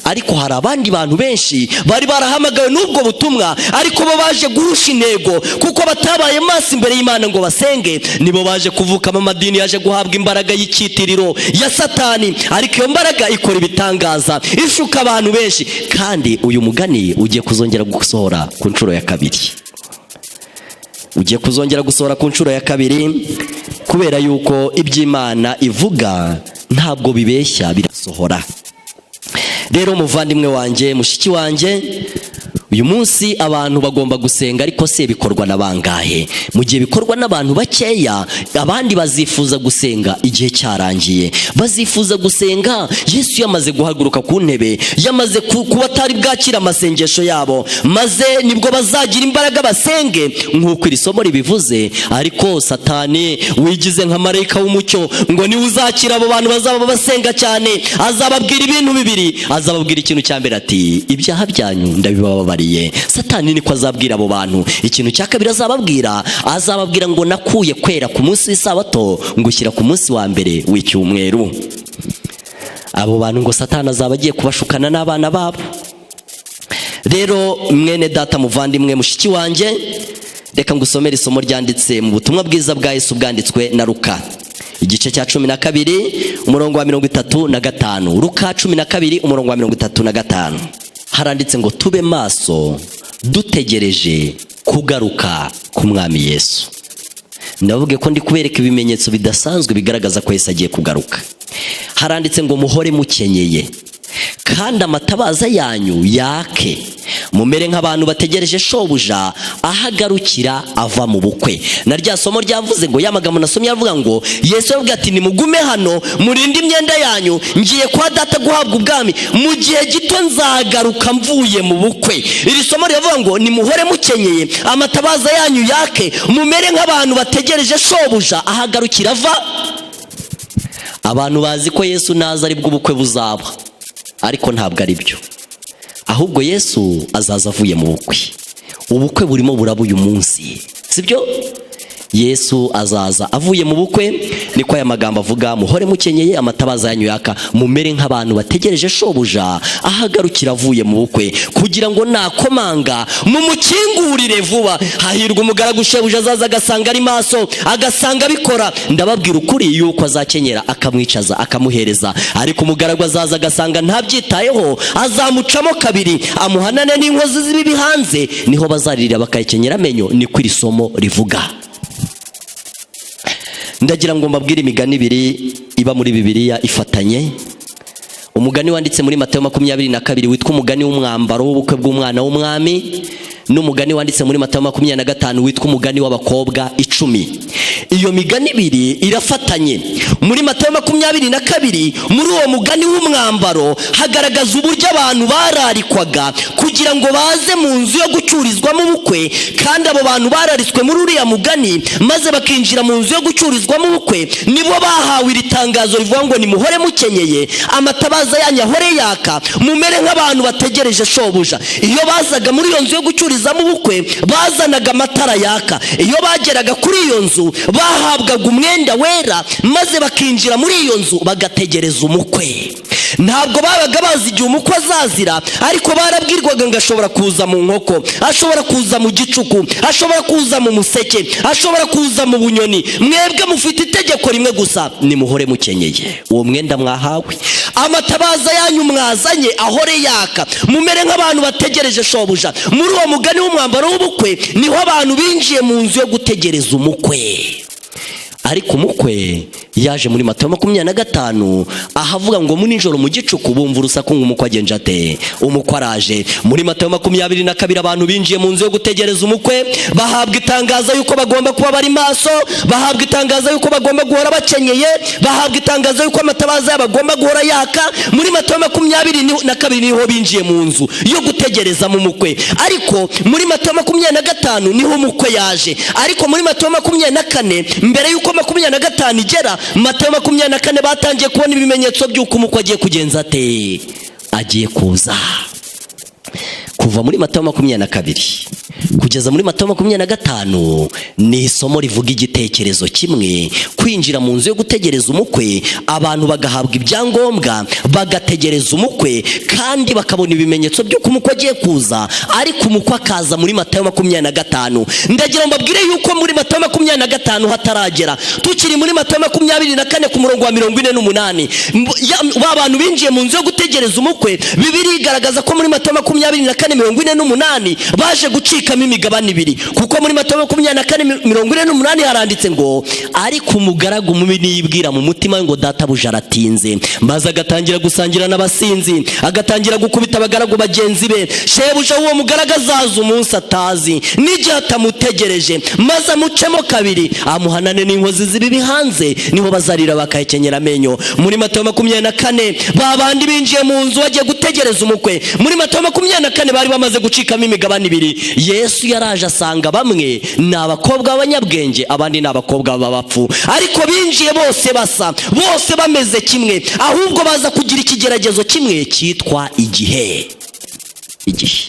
Ariko hari abandi bantu benshi bari barahamagawe n'ubwo butumwa, ariko bo baje guhusha intego kuko batabaye maso imbere y'Imana ngo basenge. Nibo baje kuvukamo amadini yaje guhabwa imbaraga y'icyitiriro ya Satani, ariko iyo mbaraga ikora ibitangaza, ishuka abantu benshi. Kandi uyu mugani ugiye kuzongera gusohora ku nshuro ya kabiri, ugiye kuzongera gusohora ku nshuro ya kabiri, kubera yuko iby'Imana ivuga ntabwo bibeshya, birasohora. Rero muvandimwe wanjye, mushiki wanjye, uyu munsi abantu bagomba gusenga, ariko se bikorwa na bangahe? Mu gihe bikorwa n'abantu bakeya, abandi bazifuza gusenga igihe cyarangiye. Bazifuza gusenga Yesu yamaze guhaguruka ku ntebe, yamaze kuba atari bwakira amasengesho yabo, maze nibwo bazagira imbaraga basenge nk'uko iri somo ribivuze. Ariko Satani wigize nka marayika w'umucyo, ngo niwe uzakira abo bantu bazaba basenga cyane, azababwira ibintu bibiri. Azababwira ikintu cya mbere ati: "Ibyaha byanyu ndabibababariye." Satani niko azabwira abo bantu. Ikintu cya kabiri azababwira, azababwira ngo: "Nakuye kwera ku munsi w'isabato, ngushyira ku munsi wa mbere w'icyumweru." Abo bantu ngo Satani azaba agiye kubashukana n'abana babo. Rero mwene data, muvandimwe, mushiki wanjye, reka ngusomere isomo ryanditse mu butumwa bwiza bwa Yesu bwanditswe na Luka, igice cya 12 umurongo wa 35. Luka 12 umurongo wa 35, haranditse ngo: "Tube maso dutegereje kugaruka k'Umwami Yesu." Ndavuge ko ndi kubereka ibimenyetso bidasanzwe bigaragaza ko Yesu agiye kugaruka. Haranditse ngo: "Muhore mukenyeye kandi amatabaza yanyu yake, mumere nk'abantu bategereje shobuja aho agarukira ava mu bukwe." Na rya somo ryavuze ngo, ya magambo nasomye avuga ngo Yesu yavuga ati: "Nimugume hano, murinde imyenda yanyu, ngiye kwa Data guhabwa ubwami, mu gihe gito nzagaruka mvuye mu bukwe." Iri somo riravuga ngo: "Nimuhore mukenyeye, amatabaza yanyu yake, mumere nk'abantu bategereje shobuja aho agarukira ava." Abantu bazi ko Yesu naza aribwo ubukwe buzaba, ariko ntabwo ari byo. Ahubwo Yesu azaza avuye mu bukwe. Ubukwe burimo buraba uyu munsi, sibyo? Yesu azaza avuye mu bukwe, niko aya magambo avuga: "Muhore mukenyeye, amatabaza yanyu yaka, mumere nk'abantu bategereje shobuja aho agarukira avuye mu bukwe, kugira ngo nakomanga mumukingurire vuba. Hahirwa umugaragu shebuja azaza agasanga ari maso, agasanga abikora. Ndababwira ukuri yuko azakenyera, akamwicaza, akamuhereza. Ariko umugaragu azaza agasanga ntabyitayeho, azamucamo kabiri, amuhanane n'inkozi z'ibibi hanze, niho bazaririra bakayikenyera amenyo." Niko iri somo rivuga. Ndagira ngo mbabwire imigani ibiri iba muri Bibiliya ifatanye: umugani wanditse muri Matayo 22 witwa umugani w'umwambaro w'ubukwe bw'umwana w'umwami, n'umugani wanditse muri Matayo 25 witwa umugani w'abakobwa 10. Iyo migani ibiri irafatanye. Muri Matayo 22, muri uwo mugani w'umwambaro, hagaragaza uburyo abantu bararikwaga kugira ngo baze mu nzu yo gucya. gucururizwamo ubukwe, kandi abo bantu bararitswe muri uriya mugani maze bakinjira mu nzu yo gucururizwamo ubukwe, nibo bahawe iri tangazo rivuga ngo nimuhore mukenyeye, amatabaza yanyu ahore yaka, mumere nk'abantu bategereje shobuja. Iyo bazaga muri iyo nzu yo gucururizamo ubukwe, bazanaga amatara yaka. Iyo bageraga kuri iyo nzu, bahabwaga umwenda wera, maze bakinjira muri iyo nzu bagategereza umukwe. Ntabwo babaga bazi igihe umukwe azazira, ariko barabwirwaga ngo ashobora kuza mu nkoko, ashobora kuza mu gicuku, ashobora kuza mu museke, ashobora kuza mu bunyoni. Mwebwe mufite itegeko rimwe gusa: nimuhore mukenyeye uwo mwenda mwahawe, amatabaza yanyu mwazanye ahore yaka, mumere nk'abantu bategereje shobuja. Muri uwo mugani w'umwambaro w'ubukwe niho abantu binjiye mu nzu yo gutegereza umukwe. Ariko umukwe yaje muri Matayo 25, ahavuga ngo mu nijoro mu gicuku bumva urusaku ngo umukwe agenje ate? Umukwe araje. Muri Matayo 22, abantu binjiye mu nzu yo gutegereza umukwe bahabwa itangazo yuko bagomba kuba bari maso, bahabwa itangazo yuko bagomba guhora bakenyeye, bahabwa itangazo yuko amatabaza yabo agomba guhora yaka. Muri Matayo 22 niho binjiye mu nzu yo gutegerezamo umukwe, ariko muri Matayo 25 niho umukwe yaje. Ariko muri Matayo 24, mbere yuko 25 igera, Matayo 24 batangiye kubona ibimenyetso by'uko umukwe agiye kugenza ate? Agiye kuza. Kuva muri Matayo 22 kugeza muri Matayo 25 ni isomo rivuga igitekerezo kimwe: kwinjira mu nzu yo gutegereza umukwe, abantu bagahabwa ibyangombwa, bagategereza umukwe, kandi bakabona ibimenyetso by'uko umukwe agiye kuza. Ariko umukwe akaza muri Matayo 25. Ndagira ngo mbabwire yuko muri Matayo 25 hataragera, tukiri muri Matayo 24 ku murongo wa 48, ba bantu binjiye mu nzu yo gutegereza umukwe, Bibiliya igaragaza ko muri Matayo 24 48 baje gucikamo imigabane ibiri, kuko muri Matayo 24 48 haranditse ngo: "Ariko umugaragu mubi niyibwira mu mutima we ngo databuja aratinze, maze agatangira gusangira n'abasinzi, agatangira gukubita abagaragu bagenzi be, shebuja w'uwo mugaragu azaza umunsi atazi n'igihe atamutegereje, maze amucemo kabiri, amuhanane n'inkozi z'ibibi hanze, niho bazarira bakahekenyera amenyo." Muri Matayo 24, ba bandi binjiye mu nzu bagiye gutegereza umukwe, muri Matayo 24 bari bamaze gucikamo imigabane ibiri. Yesu yaraje asanga bamwe ni abakobwa b'abanyabwenge, abandi ni abakobwa b'abapfu, ariko binjiye bose basa, bose bameze kimwe, ahubwo baza kugira ikigeragezo kimwe cyitwa igihe. Igihe,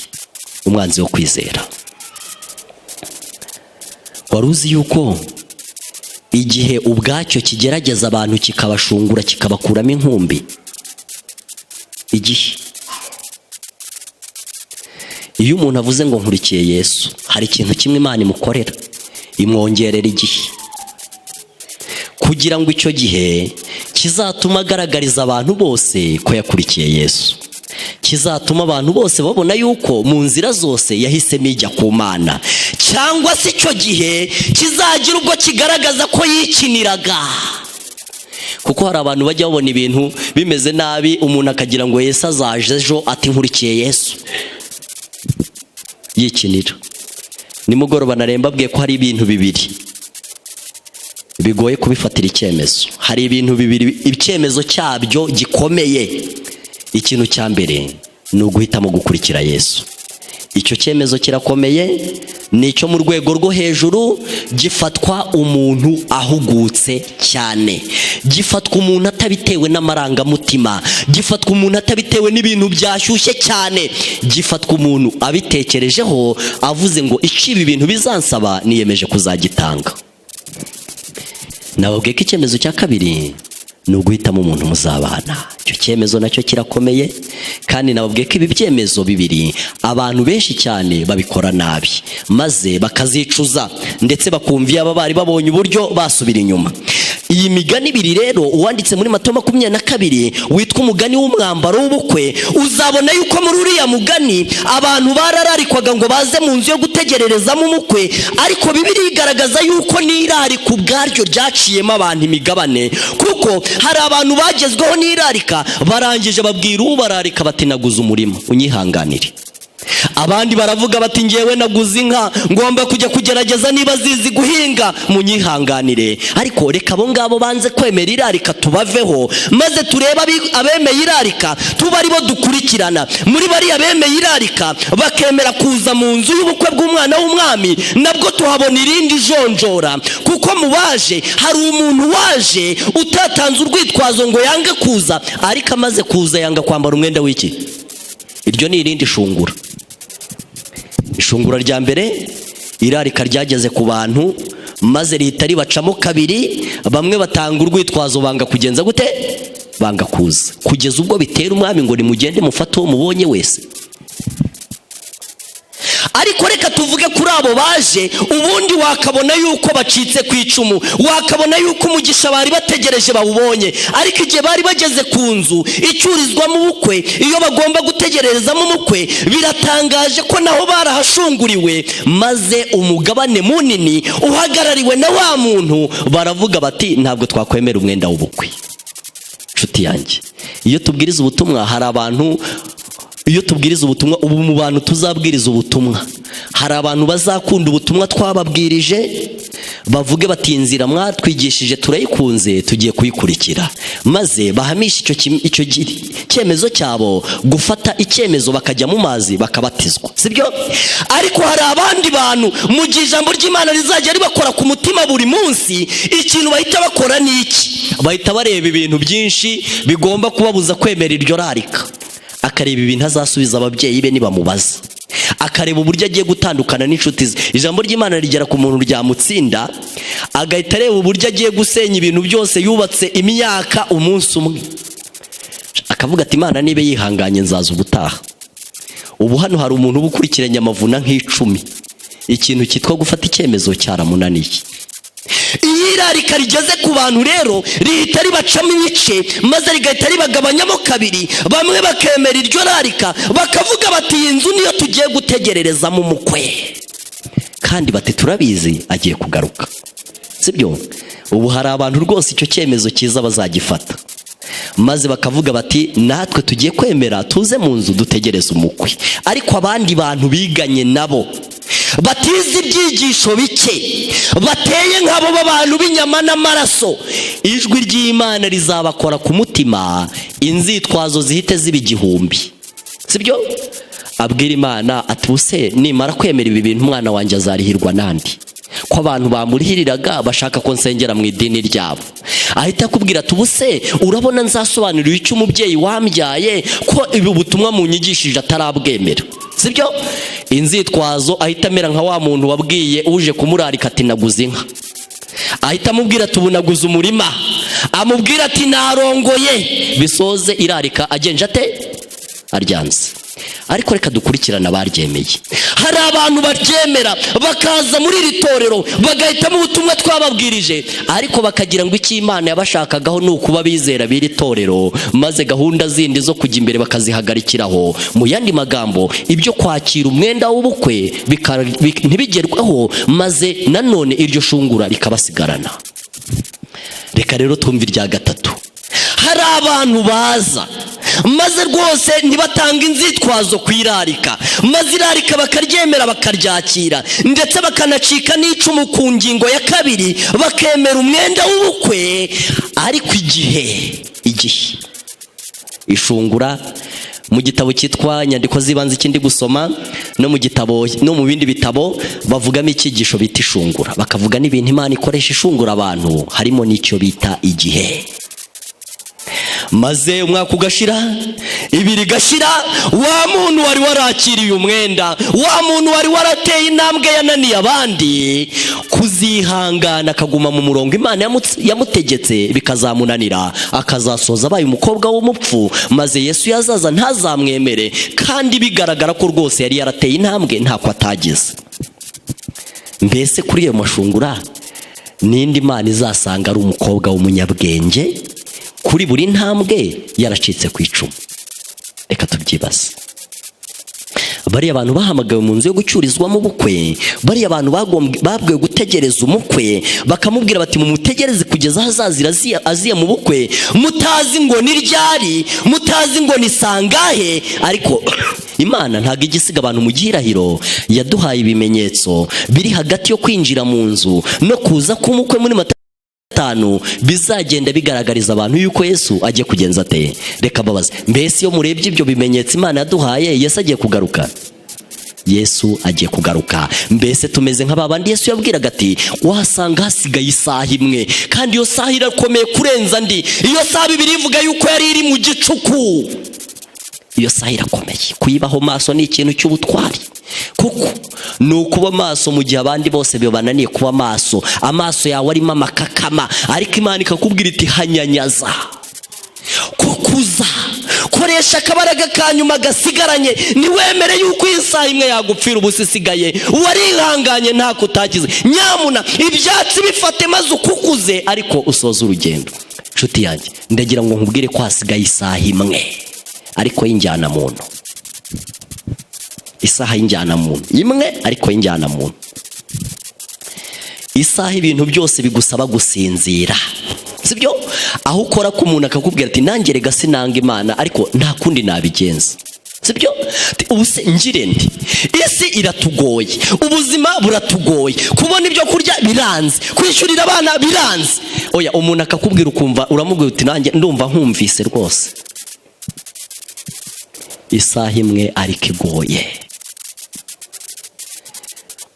umwanzi wo kwizera. Wari uzi yuko igihe ubwacyo kigerageza abantu, kikabashungura, kikabakuramo inkumbi? Igihe, iyo umuntu avuze ngo nkurikiye Yesu, hari ikintu kimwe Imana imukorera: imwongerera igihe, kugira ngo icyo gihe kizatuma agaragariza abantu bose ko yakurikiye Yesu, kizatuma abantu bose babona yuko mu nzira zose yahisemo ijya ku Mana, cyangwa se icyo gihe kizagira ubwo kigaragaza ko yikiniraga. Kuko hari abantu bajya babona ibintu bimeze nabi, umuntu akagira ngo Yesu azaje ejo, ati nkurikiye Yesu, yikinira. Nimugoroba naremba mbabwiye ko hari ibintu bibiri bigoye kubifatira icyemezo. Hari ibintu bibiri icyemezo cyabyo gikomeye. Ikintu cya mbere ni uguhitamo gukurikira Yesu. Icyo cyemezo kirakomeye, ni icyo mu rwego rwo hejuru, gifatwa umuntu ahugutse cyane, gifatwa umuntu atabitewe n'amarangamutima, gifatwa umuntu atabitewe n'ibintu byashyushye cyane, gifatwa umuntu abitekerejeho, avuze ngo icyo ibi bintu bizansaba niyemeje kuzagitanga. Nababwiye ko icyemezo cya kabiri ni uguhitamo umuntu muzabana. Icyo cyemezo nacyo kirakomeye, kandi nababwiye ko ibi byemezo bibiri abantu benshi cyane babikora nabi, maze bakazicuza, ndetse bakumva iyaba bari babonye uburyo basubira inyuma. Iyi migani ibiri rero, uwanditse muri Matayo 22 witwa umugani w'umwambaro w'ubukwe, uzabona yuko muri uriya mugani abantu barararikwaga ngo baze mu nzu yo gutegererezamo umukwe, ariko Bibiliya igaragaza yuko n'irarika ubwaryo ryaciyemo abantu imigabane, kuko hari abantu bagezweho n'irarika, barangije babwira ubararika bati naguze umurima, unyihanganire. Abandi baravuga bati: "Ngewe naguze inka, ngomba kujya kugerageza niba zizi guhinga, munyihanganire." Ariko reka abo ngabo banze kwemera irarika tubaveho, maze turebe abemeye irarika, tuba aribo dukurikirana. Muri bariya bemeye irarika bakemera kuza mu nzu y'ubukwe bw'umwana w'umwami, nabwo tuhabona irindi jonjora, kuko mu baje hari umuntu waje utatanze urwitwazo ngo yange kuza, ariko amaze kuza yanga kwambara umwenda w'iki. Iryo ni irindi shungura. Ishungura rya mbere, irarika ryageze ku bantu maze rihita ribacamo kabiri. Bamwe batanga urwitwazo, banga kugenza gute? Banga kuza, kugeza ubwo bitera umwami ngo: "Nimugende mufate uwo mubonye wese." Ariko reka tuvuge kuri abo baje. Ubundi wakabona yuko bacitse ku icumu, wakabona yuko umugisha bari bategereje bawubonye, ariko igihe bari bageze ku nzu icurizwamo ubukwe, iyo bagomba gutegererezamo umukwe, biratangaje ko naho barahashunguriwe, maze umugabane munini uhagarariwe na wa muntu baravuga bati: "Ntabwo twakwemera umwenda w'ubukwe." Nshuti yanjye, iyo tubwiriza ubutumwa hari abantu, iyo tubwiriza ubutumwa ubu, mu bantu tuzabwiriza ubutumwa hari abantu bazakunda ubutumwa twababwirije, bavuge bati: "Inzira mwatwigishije turayikunze, tugiye kuyikurikira," maze bahamishe icyo cyemezo cyabo, gufata icyemezo bakajya mu mazi bakabatizwa, sibyo? Ariko hari abandi bantu, mu gihe ijambo ry'Imana rizajya ribakora ku mutima buri munsi, ikintu bahita bakora ni iki? Bahita bareba ibintu byinshi bigomba kubabuza kwemera iryo rarika. Akareba ibintu azasubiza ababyeyi be nibamubaza, akareba uburyo agiye gutandukana n'inshuti ze. Ijambo ry'Imana rigera ku muntu ryamutsinda, agahita areba uburyo agiye gusenya ibintu byose yubatse imyaka umunsi umwe, akavuga ati: "Imana niba yihanganye, nzaza ubutaha." Ubu hano hari umuntu uba ukurikiranye amavuna nk'icumi, ikintu cyitwa gufata icyemezo cyaramunaniye. Iyo irarika rigeze ku bantu rero, rihita ribacamo ibice, maze rigahita ribagabanyamo kabiri. Bamwe bakemera iryo rarika, bakavuga bati: "Iyi nzu niyo tugiye gutegererezamo umukwe," kandi bati: "Turabizi agiye kugaruka," sibyo? Ubu hari abantu rwose icyo cyemezo cyiza bazagifata, maze bakavuga bati: "Natwe tugiye kwemera tuze mu nzu dutegereze umukwe." Ariko abandi bantu biganye nabo, batize ibyigisho bike, bateye nk'abo b'abantu b'inyama n'amaraso, ijwi ry'Imana rizabakora ku mutima, inzitwazo zihite ziba igihumbi, sibyo? Abwira Imana ati: "Ubuse nimara kwemera ibi bintu, umwana wanjye azarihirwa n'andi, ko abantu bamurihiriraga bashaka ko nsengera mu idini ryabo?" Ahita akubwira ati: "Ubuse urabona nzasobanurira icyo umubyeyi wambyaye, ko ibi butumwa munyigishije atarabwemera?" Sibyo? Inzitwazo, ahita amera nka wa muntu wabwiye uje kumurarika ati: "Naguze inka." Ahita amubwira ati: "Ubu naguze umurima." Amubwira ati: "Narongoye." Bisoze irarika agenje ate? Aryanze. Ariko reka dukurikirane abaryemeye. Hari abantu baryemera, bakaza muri iri torero, bagahitamo ubutumwa twababwirije, ariko bakagira ngo icyo Imana yabashakagaho ni ukuba bizera b'iri torero, maze gahunda zindi zo kujya imbere bakazihagarikiraho. Mu yandi magambo, ibyo kwakira umwenda w'ubukwe ntibigerweho, maze nanone iryo shungura rikabasigarana. Reka rero twumve irya gatatu. Hari abantu baza, maze rwose ntibatange inzitwazo ku irarika, maze irarika bakaryemera, bakaryakira, ndetse bakanacika n'icumu ku ngingo ya kabiri, bakemera umwenda w'ubukwe. Ariko igihe ishungura, mu gitabo cyitwa Inyandiko z'Ibanze ikindi gusoma, no mu gitabo, no mu bindi bitabo, bavugamo icyigisho bita ishungura, bakavuga n'ibintu Imana ikoresha ishungura abantu, harimo n'icyo bita igihe. Maze umwaka ugashira, 2 igashira, wa muntu wari warakiriye umwenda, wa muntu wari warateye intambwe yananiye abandi kuzihangana akaguma mu murongo Imana yamutegetse, bikazamunanira, akazasoza abaye umukobwa w'umupfu, maze Yesu yazaza ntazamwemere, kandi bigaragara ko rwose yari yarateye intambwe ntako atagize. Mbese kuri ayo mashungura, n'indi Mana izasanga ari umukobwa w'umunyabwenge kuri buri ntambwe yaracitse ku icumu? Reka tubyibaze. Bariya bantu bahamagawe mu nzu yo gucyurizwamo ubukwe, bariya bantu babwiwe gutegereza umukwe, bakamubwira bati: "Mumutegereze kugeza aho azazira aziye mu bukwe," mutazi ngo ni ryari, mutazi ngo ni sangahe, ariko Imana ntabwo ijya isiga abantu mu gihirahiro. Yaduhaye ibimenyetso biri hagati yo kwinjira mu nzu no kuza k'umukwe muri Matayo 5, bizagenda bigaragariza abantu yuko Yesu agiye kugenza ate. Reka mbabaze, mbese iyo murebye ibyo bimenyetso Imana yaduhaye, Yesu agiye kugaruka? Yesu agiye kugaruka. Mbese tumeze nka babandi Yesu yabwiraga ati: "Wasanga hasigaye isaha imwe, kandi iyo saha irakomeye kurenza andi"? Iyo saha Bibiliya ivuga yuko yari iri mu gicuku. Iyo saha irakomeye. Kuyibaho maso ni ikintu cy'ubutwari, kuko ni ukuba maso mu gihe abandi bose bibananiye kuba maso. Amaso yawe arimo amakakama, ariko Imana ikakubwira iti: "Hanyanyaza, kukuza, koresha akabaraga ka nyuma gasigaranye. Ntiwemere yuko iyi saha imwe yagupfira ubusa isigaye. Warihanganye ntako utagize. Nyamuna ibyatsi bifate maze ukukuze, ariko usoze urugendo." Nshuti yanjye, ndagira ngo nkubwire ko hasigaye isaha imwe, ariko y'injyanamuntu. Isaha y'injyanamuntu imwe, ariko y'injyanamuntu. Isaha ibintu byose bigusaba gusinzira, sibyo? Aho ukora ko umuntu akakubwira ati: "Nanjye rega sinanga Imana, ariko nta kundi nabigenza," sibyo? Ubu se ngire ndi? Isi iratugoye, ubuzima buratugoye, kubona ibyo kurya biranze, kwishyurira abana biranze. Oya, umuntu akakubwira ukumva uramubwira uti: "Nanjye ndumva nkumvise rwose." Isaha imwe ariko igoye.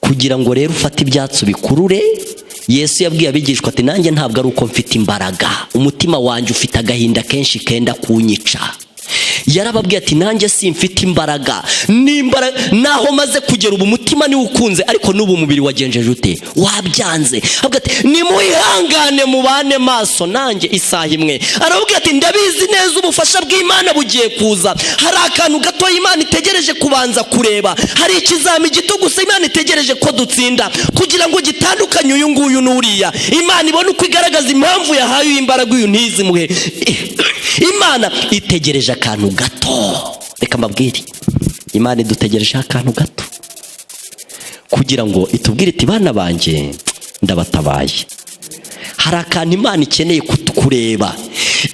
Kugira ngo rero ufate ibyatsi ubikurure, Yesu yabwiye abigishwa ati: "Nanjye ntabwo ari uko mfite imbaraga, umutima wanjye ufite agahinda kenshi kenda kunyica." Yarababwiye ati: "Nanjye simfite imbaraga, n'imbaraga naho maze kugera ubu, umutima niwo ukunze, ariko n'ubu umubiri wagenjeje ute? Wabyanze." Avuga ati: "Nimuhihangane, mubane maso nanjye isaha imwe." Aravuga ati: "Ndabizi neza ubufasha bw'Imana bugiye kuza. Hari akantu gato Imana itegereje kubanza kureba, hari ikizami gito gusa Imana itegereje ko dutsinda kugira ngo gitandukanye uyu nguyu n'uriya. Imana ibone uko igaragaza impamvu yahaye uyu imbaraga, uyu ntizimuhe. Imana itegereje akantu gato." Reka mbabwire, Imana idutegereje akantu gato kugira ngo itubwire iti: "Bana banjye, ndabatabaye." Hari akantu Imana ikeneye kureba.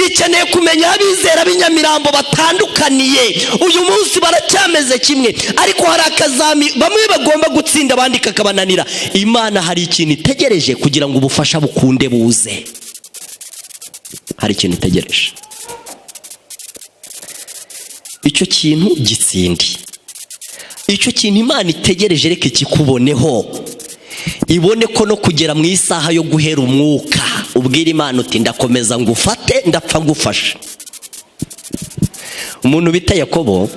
Ikeneye kumenya aho abizera b'inyamirambo batandukaniye. Uyu munsi baracyameze kimwe, ariko hari akazami bamwe bagomba gutsinda, abandi kakabananira. Imana hari ikintu itegereje kugira ngo ubufasha bukunde buze. Hari ikintu itegereje, icyo kintu gitsindi. Icyo kintu Imana itegereje, reka ikikuboneho, ibone ko no kugera mu isaha yo guhera umwuka ubwira Imana uti: "Ndakomeza ngufate, ndapfa ngufashe." Umuntu bita Yakobo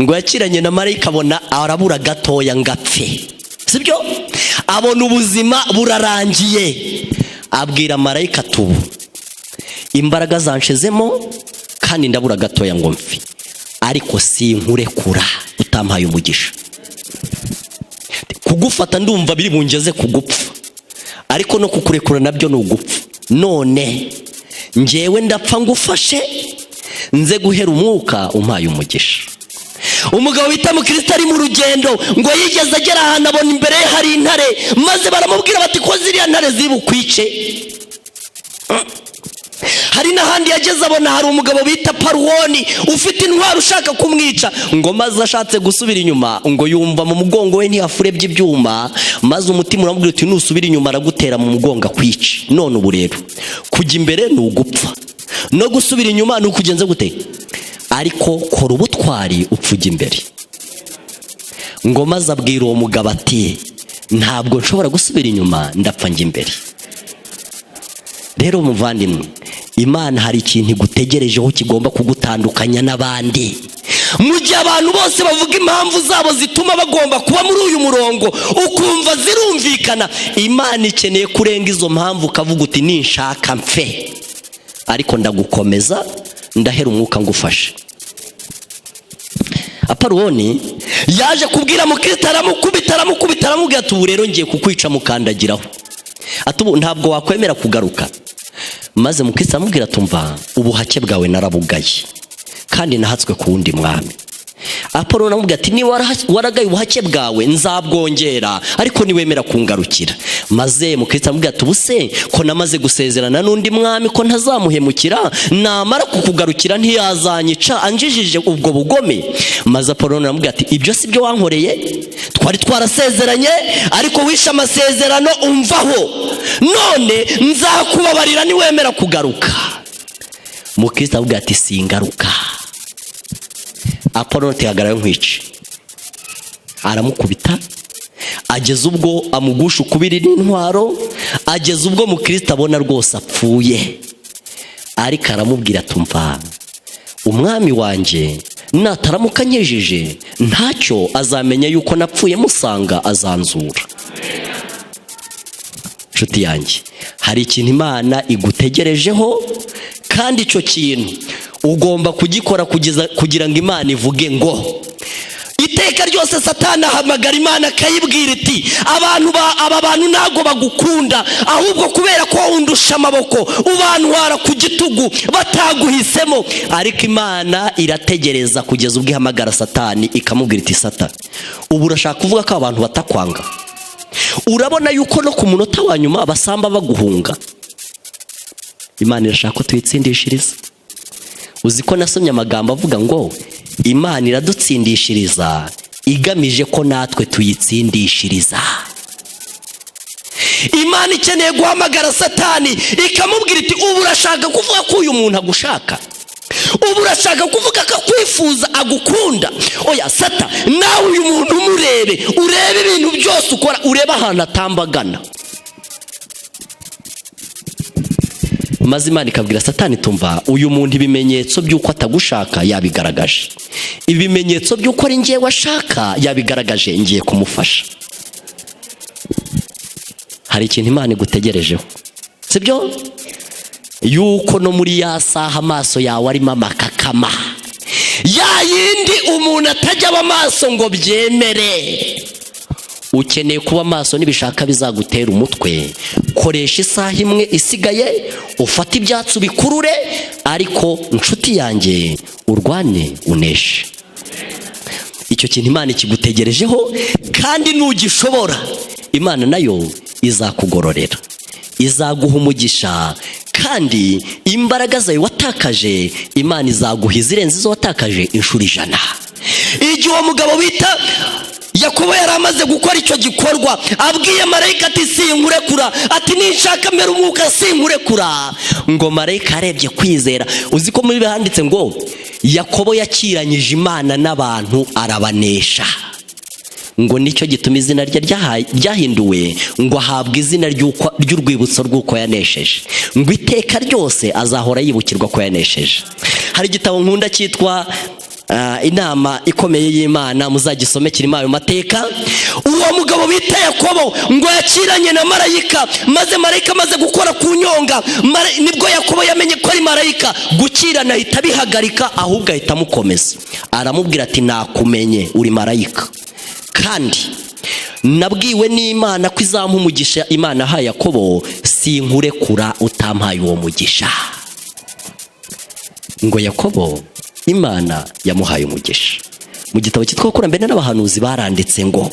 ngo yakiranye na marayika, abona arabura gatoya ngo apfe, sibyo? Abona ubuzima burarangiye, abwira marayika ati: "Ubu imbaraga zanshizemo kandi ndabura gatoya ngo mfe, ariko sinkurekura utampaye umugisha. Kugufata ndumva biri bungeze ku gupfa, ariko no kukurekura nabyo ni ugupfa. None ngewe ndapfa ngufashe, nze guhera umwuka umpaye umugisha." Umugabo bita Mukristo ari mu rugendo, ngo yigeze agera ahantu abona imbere ye hari intare, maze baramubwira bati: "Ko ziriya ntare ziri bukwice?" Hari n'ahandi yageze abona hari umugabo bita Paruwoni ufite intwaro ushaka kumwica, ngo maze ashatse gusubira inyuma, ngo yumva mu mugongo we ntihafurebye ibyuma, maze umutima uramubwira uti: "Nusubira inyuma aragutera mu mugongo akwice. None ubu rero kujya imbere ni ugupfa, no gusubira inyuma ni ukugenza gute? Ariko kora ubutwari, upfa ujya imbere." Ngo maze abwira uwo mugabo ati: "Ntabwo nshobora gusubira inyuma, ndapfa njya imbere." Rero muvandimwe, Imana hari ikintu igutegerejeho kigomba kugutandukanya n'abandi. Mu gihe abantu bose bavuga impamvu zabo zituma bagomba kuba muri uyu murongo, ukumva zirumvikana, Imana ikeneye kurenga izo mpamvu, ukavuga uti: "Ninshaka mfe, ariko ndagukomeza, ndahera umwuka ngufashe." Aparuwoni yaje kubwira Mukristo, aramukubita, aramukubita, aramubwira ati: "Ubu rero ngiye kukwica mukandagiraho." Ati: "Ubu ntabwo wakwemera kugaruka." Maze Mukristo aramubwira ati: "Umva, ubuhake bwawe narabugaye, kandi nahatswe ku wundi mwami." Apoloni aramubwira ati: "Niba waragaye ubuhake bwawe, nzabwongera, ariko niwemera kungarukira." Maze Mukristo aramubwira ati: "Ubuse ko namaze gusezerana n'undi mwami ko ntazamuhemukira, namara kukugarukira ntiyazanyica anjijije ubwo bugome?" Maze Apoloni aramubwira ati: "Ibyo si byo wankoreye? Twari twarasezeranye, ariko wishe amasezerano umvaho. None nzakubabarira niwemera kugaruka." Mukristo aramubwira ati: "Singaruka." Apoloni ati: "Hagarara nkwice." Aramukubita, ageza ubwo amugusha ukubiri n'intwaro, ageza ubwo Mukristo abona rwose apfuye. Ariko aramubwira ati: "Umva, umwami wanjye nataramuka ankijije, ntacyo azamenya yuko napfuye musanga, azanzura." Inshuti yanjye, hari ikintu Imana igutegerejeho, kandi icyo kintu ugomba kugikora kugeza kugira ngo Imana ivuge ngo. Iteka ryose Satani ahamagara Imana akayibwira iti: "Abantu aba bantu ntabwo bagukunda, ahubwo kubera ko undusha amaboko ubantwara ku gitugu bataguhisemo." Ariko Imana irategereza kugeza ubwo ihamagara Satani, ikamubwira iti: "Sata, ubu urashaka kuvuga ko abantu batakwanga? Urabona yuko no ku munota wa nyuma basamba baguhunga." Imana irashaka ko tuyitsindishiriza. Uzi ko nasomye amagambo avuga ngo Imana iradutsindishiriza igamije ko natwe tuyitsindishiriza. Imana ikeneye guhamagara Satani ikamubwira iti: "Ubu urashaka kuvuga ko uyu muntu agushaka? Ubu urashaka kuvuga ko akwifuza, agukunda? Oya Sata, nawe uyu muntu umurebe, urebe ibintu byose ukora, urebe ahantu atambagana." Maze Imana ikabwira Satani: "Tumva, uyu muntu ibimenyetso by'uko atagushaka yabigaragaje, ibimenyetso by'uko ari ngewe ashaka yabigaragaje, ngiye kumufasha." Hari ikintu Imana igutegerejeho, sibyo? Yuko no muri ya saha amaso yawe arimo amakakama, ya yindi umuntu atajya aba amaso ngo byemere, ukeneye kuba amaso. Nibishaka bizagutera umutwe. Koresha isaha imwe isigaye, ufate ibyatsi ubikurure, ariko inshuti yanjye, urwane uneshe. Icyo kintu Imana ikigutegerejeho, kandi nugishobora Imana nayo izakugororera, izaguha umugisha, kandi imbaraga zawe watakaje Imana izaguha izirenze izo watakaje inshuro 100. Igihe uwo mugabo bita Yakobo yari amaze gukora icyo gikorwa, abwiye marayika ati: "Sinkurekura," ati: "Ninshaka mbere umwuka, sinkurekura." Ngo marayika arebye kwizera. Uzi ko muri handitse ngo Yakobo yakiranyije Imana n'abantu arabanesha, ngo nicyo gituma izina rye ryahinduwe, ngo ahabwe izina ry'urwibutso rw'uko yanesheje, ngo iteka ryose azahora yibukirwa ko yanesheje. Hari igitabo nkunda cyitwa Inama Ikomeye y'Imana, muzagisome, kirimo ayo mateka. Uwo mugabo bita Yakobo ngo yakiranye na marayika, maze marayika amaze gukora ku nyonga, nibwo Yakobo yamenye ko ari marayika. Gukirana ahita abihagarika, ahubwo ahita amukomeza, aramubwira ati: "Nakumenye, uri marayika, kandi nabwiwe n'Imana ko izampa umugisha. Imana ahaye Yakobo, sinkurekura utampaye uwo mugisha." Ngo Yakobo Imana yamuhaye umugisha. Mu gitabo cyitwa Abakurambere n'Abahanuzi baranditse ngo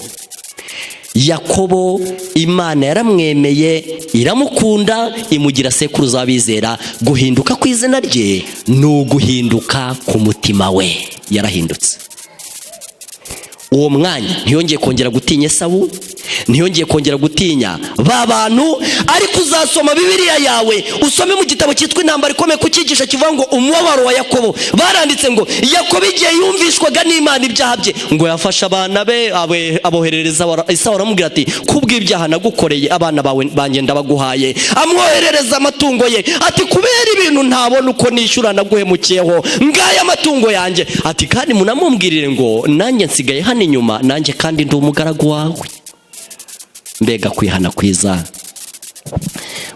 Yakobo Imana yaramwemeye, iramukunda, imugira sekuruza w'abizera. Guhinduka kw'izina rye ni uguhinduka ku mutima we, yarahindutse. Uwo mwanya ntiyongeye kongera gutinya Esawu, ntiyongeye kongera gutinya ba bantu. Ariko uzasoma Bibiliya yawe, usome mu gitabo cyitwa Intambara Ikomeye, kucyigisha kivuga ngo umubabaro wa Yakobo. Baranditse ngo Yakobo igihe yumvishwaga n'Imana ibyaha bye, ngo yafashe abana be aboherereza Esawu, aramubwira ati: "Kubw'ibyaha nagukoreye, abana bawe banjye ndabaguhaye." Amwoherereza amatungo ye, ati: "Kubera ibintu ntabona uko nishyura naguhemukiyeho, ngaya amatungo yanjye." Ati: "Kandi munamumbwirire ngo nanjye nsigaye hano inyuma, nanjye kandi ndi umugaragu wawe." Mbega kwihana kwiza!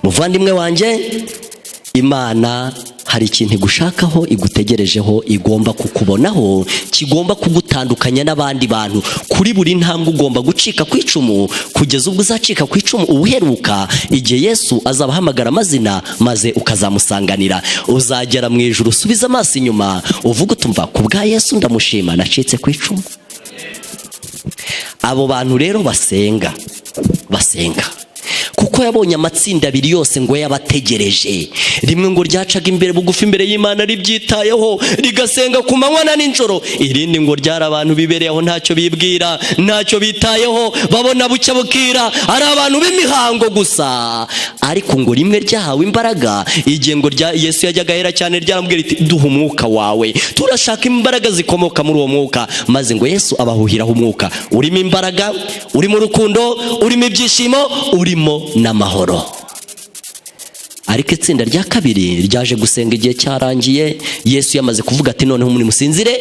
Muvandimwe wanjye, Imana hari ikintu igutegerejeho. Hari ikintu igushakaho, igutegerejeho, igomba kukubonaho, kigomba kugutandukanya n'abandi bantu. Kuri buri ntambwe ugomba gucika ku icumu, kugeza ubwo uzacika ku icumu ubuheruka, igihe Yesu azabahamagara amazina maze ukazamusanganira. Uzagera mu ijuru usubize amaso inyuma, uvuge utumva: "Ku bwa Yesu ndamushima, nacitse ku icumu." Abo bantu rero basenga, basenga kuko yabonye amatsinda abiri yose ngo yabategereje. Rimwe ngo ryacaga imbere bugufi imbere y'Imana ribyitayeho, rigasenga ku manywa na nijoro. Irindi ngo ryari abantu bibereye aho, ntacyo bibwira, ntacyo bitayeho, babona bucya bukira, ari abantu b'imihango gusa. Ariko ngo rimwe ryahawe imbaraga igihe ngo rya Yesu yajyaga ahera cyane, ryaramubwira iti: "Duha umwuka wawe, turashaka imbaraga zikomoka muri uwo mwuka." Maze ngo Yesu abahuhiraho umwuka urimo imbaraga, urimo urukundo, urimo ibyishimo, urimo n'amahoro. Ariko itsinda rya kabiri ryaje gusenga igihe cyarangiye, Yesu yamaze kuvuga ati: "Noneho muri musinzire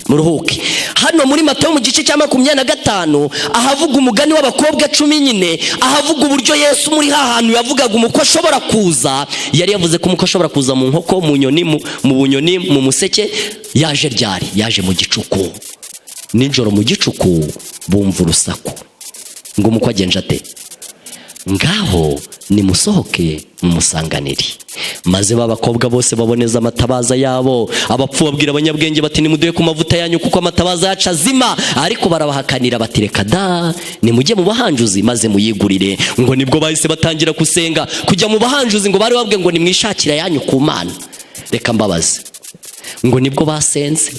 muruhuke." Hano muri Matayo mu gice cya 25, ahavuga umugani w'abakobwa 10 nyine, ahavuga uburyo Yesu muri ha hantu yavugaga umukwe ashobora kuza, yari yavuze ko umukwe ashobora kuza mu nkoko, mu nyoni, mu bunyoni, mu museke. Yaje ryari? Yaje mu gicuku, nijoro mu gicuku bumva urusaku ngo: "Umukwe agenje ate? Ngaho nimusohoke mumusanganire." Maze ba bakobwa bose baboneza amatabaza yabo. Abapfu babwira abanyabwenge bati: "Nimuduhe ku mavuta yanyu, kuko amatabaza yacu azima." Ariko barabahakanira bati: "Reka da, nimujye mu bahanjuzi maze muyigurire." Ngo nibwo bahise batangira gusenga, kujya mu bahanjuzi. Ngo bari babwiye ngo: "Nimwishakire ayanyu ku Mana." Reka mbabaze, ngo nibwo basenze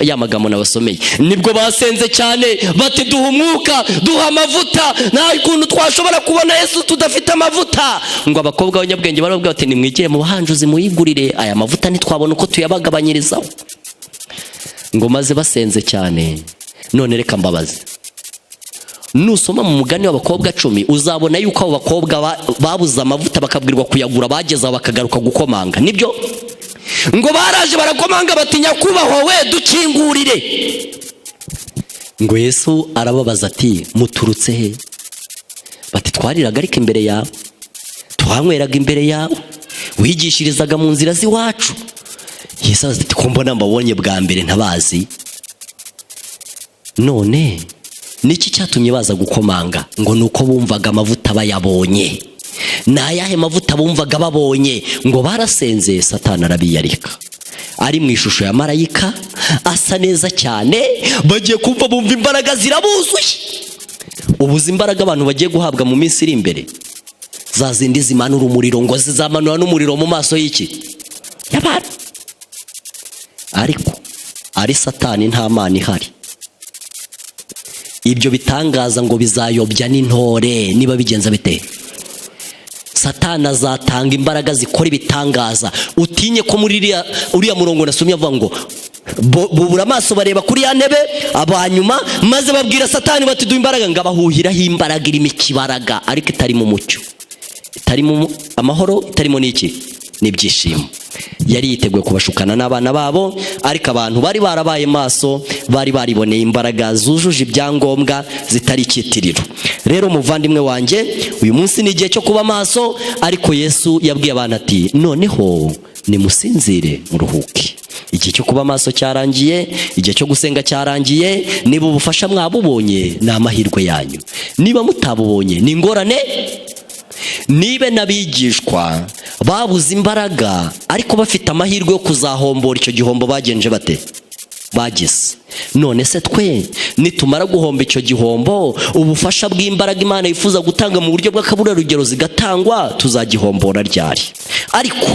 ya magambo nabasomeye, nibwo basenze cyane bati: "Duha umwuka, duha amavuta, nta kuntu twashobora kubona Yesu tudafite amavuta." Ngo abakobwa b'abanyabwenge barababwira bati: "Nimwigire mu bahanjuzi muyigurire, aya mavuta ntitwabona uko tuyabagabanyirizaho." Ngo maze basenze cyane. None reka mbabaze, nusoma mu mugani w'abakobwa 10, uzabona yuko abo bakobwa babuze amavuta bakabwirwa kuyagura, bageze aho bakagaruka gukomanga. Nibyo, ngo baraje barakomanga bati: "Nyakubahwa we, dukingurire." Ngo Yesu arababaza ati: "Muturutse he?" Bati: "Twariraga ariko imbere yawe, twanyweraga imbere yawe, wigishirizaga mu nzira z'iwacu." Yesu arabaza ati: "Ko mbona mbabonye bwa mbere ntabazi, none niki cyatumye baza gukomanga?" Ngo ni uko bumvaga amavuta bayabonye. Ni ayahe mavuta bumvaga babonye? Ngo barasenze, Satani arabiyarika ari mu ishusho ya marayika asa neza cyane. Bagiye kumva bumva imbaraga zirabuzuye. Ubuze imbaraga abantu bagiye guhabwa mu minsi iri imbere, za zindi zimanura umuriro, ngo zizamanura n'umuriro mu maso y'iki? Y'abantu. Ariko ari Satani, nta Mana ihari. Ibyo bitangaza ngo bizayobya n'intore. Niba bigenza bite, Satani azatanga imbaraga zikora ibitangaza. Utinye ko muri uriya murongo nasomye avuga ngo bubura amaso bareba kuri ya ntebe abanyuma, maze babwira Satani bati: "Duha imbaraga." Ngo abahuhiraho imbaraga irimo ikibaraga, ariko itarimo umucyo, itarimo amahoro, itarimo n'iki? N'ibyishimo. Yari yiteguye kubashukana n'abana babo. Ariko abantu bari barabaye maso, bari bariboneye imbaraga zujuje ibyangombwa, zitari icyitiriro. Rero muvandimwe wanjye, uyu munsi ni igihe cyo kuba maso. Ariko Yesu yabwiye abantu ati: "Noneho nimusinzire muruhuke, igihe cyo kuba maso cyarangiye, igihe cyo gusenga cyarangiye. Niba ubufasha mwabubonye, ni amahirwe yanyu. Niba mutabubonye, ni ingorane." Nibe n'abigishwa babuze imbaraga ariko bafite amahirwe yo kuzahombora icyo gihombo, bagenje bate? Bagize. None se twe nitumara guhomba icyo gihombo, ubufasha bw'imbaraga Imana yifuza gutanga mu buryo bw'akaburarugero zigatangwa, tuzagihombora ryari? Ariko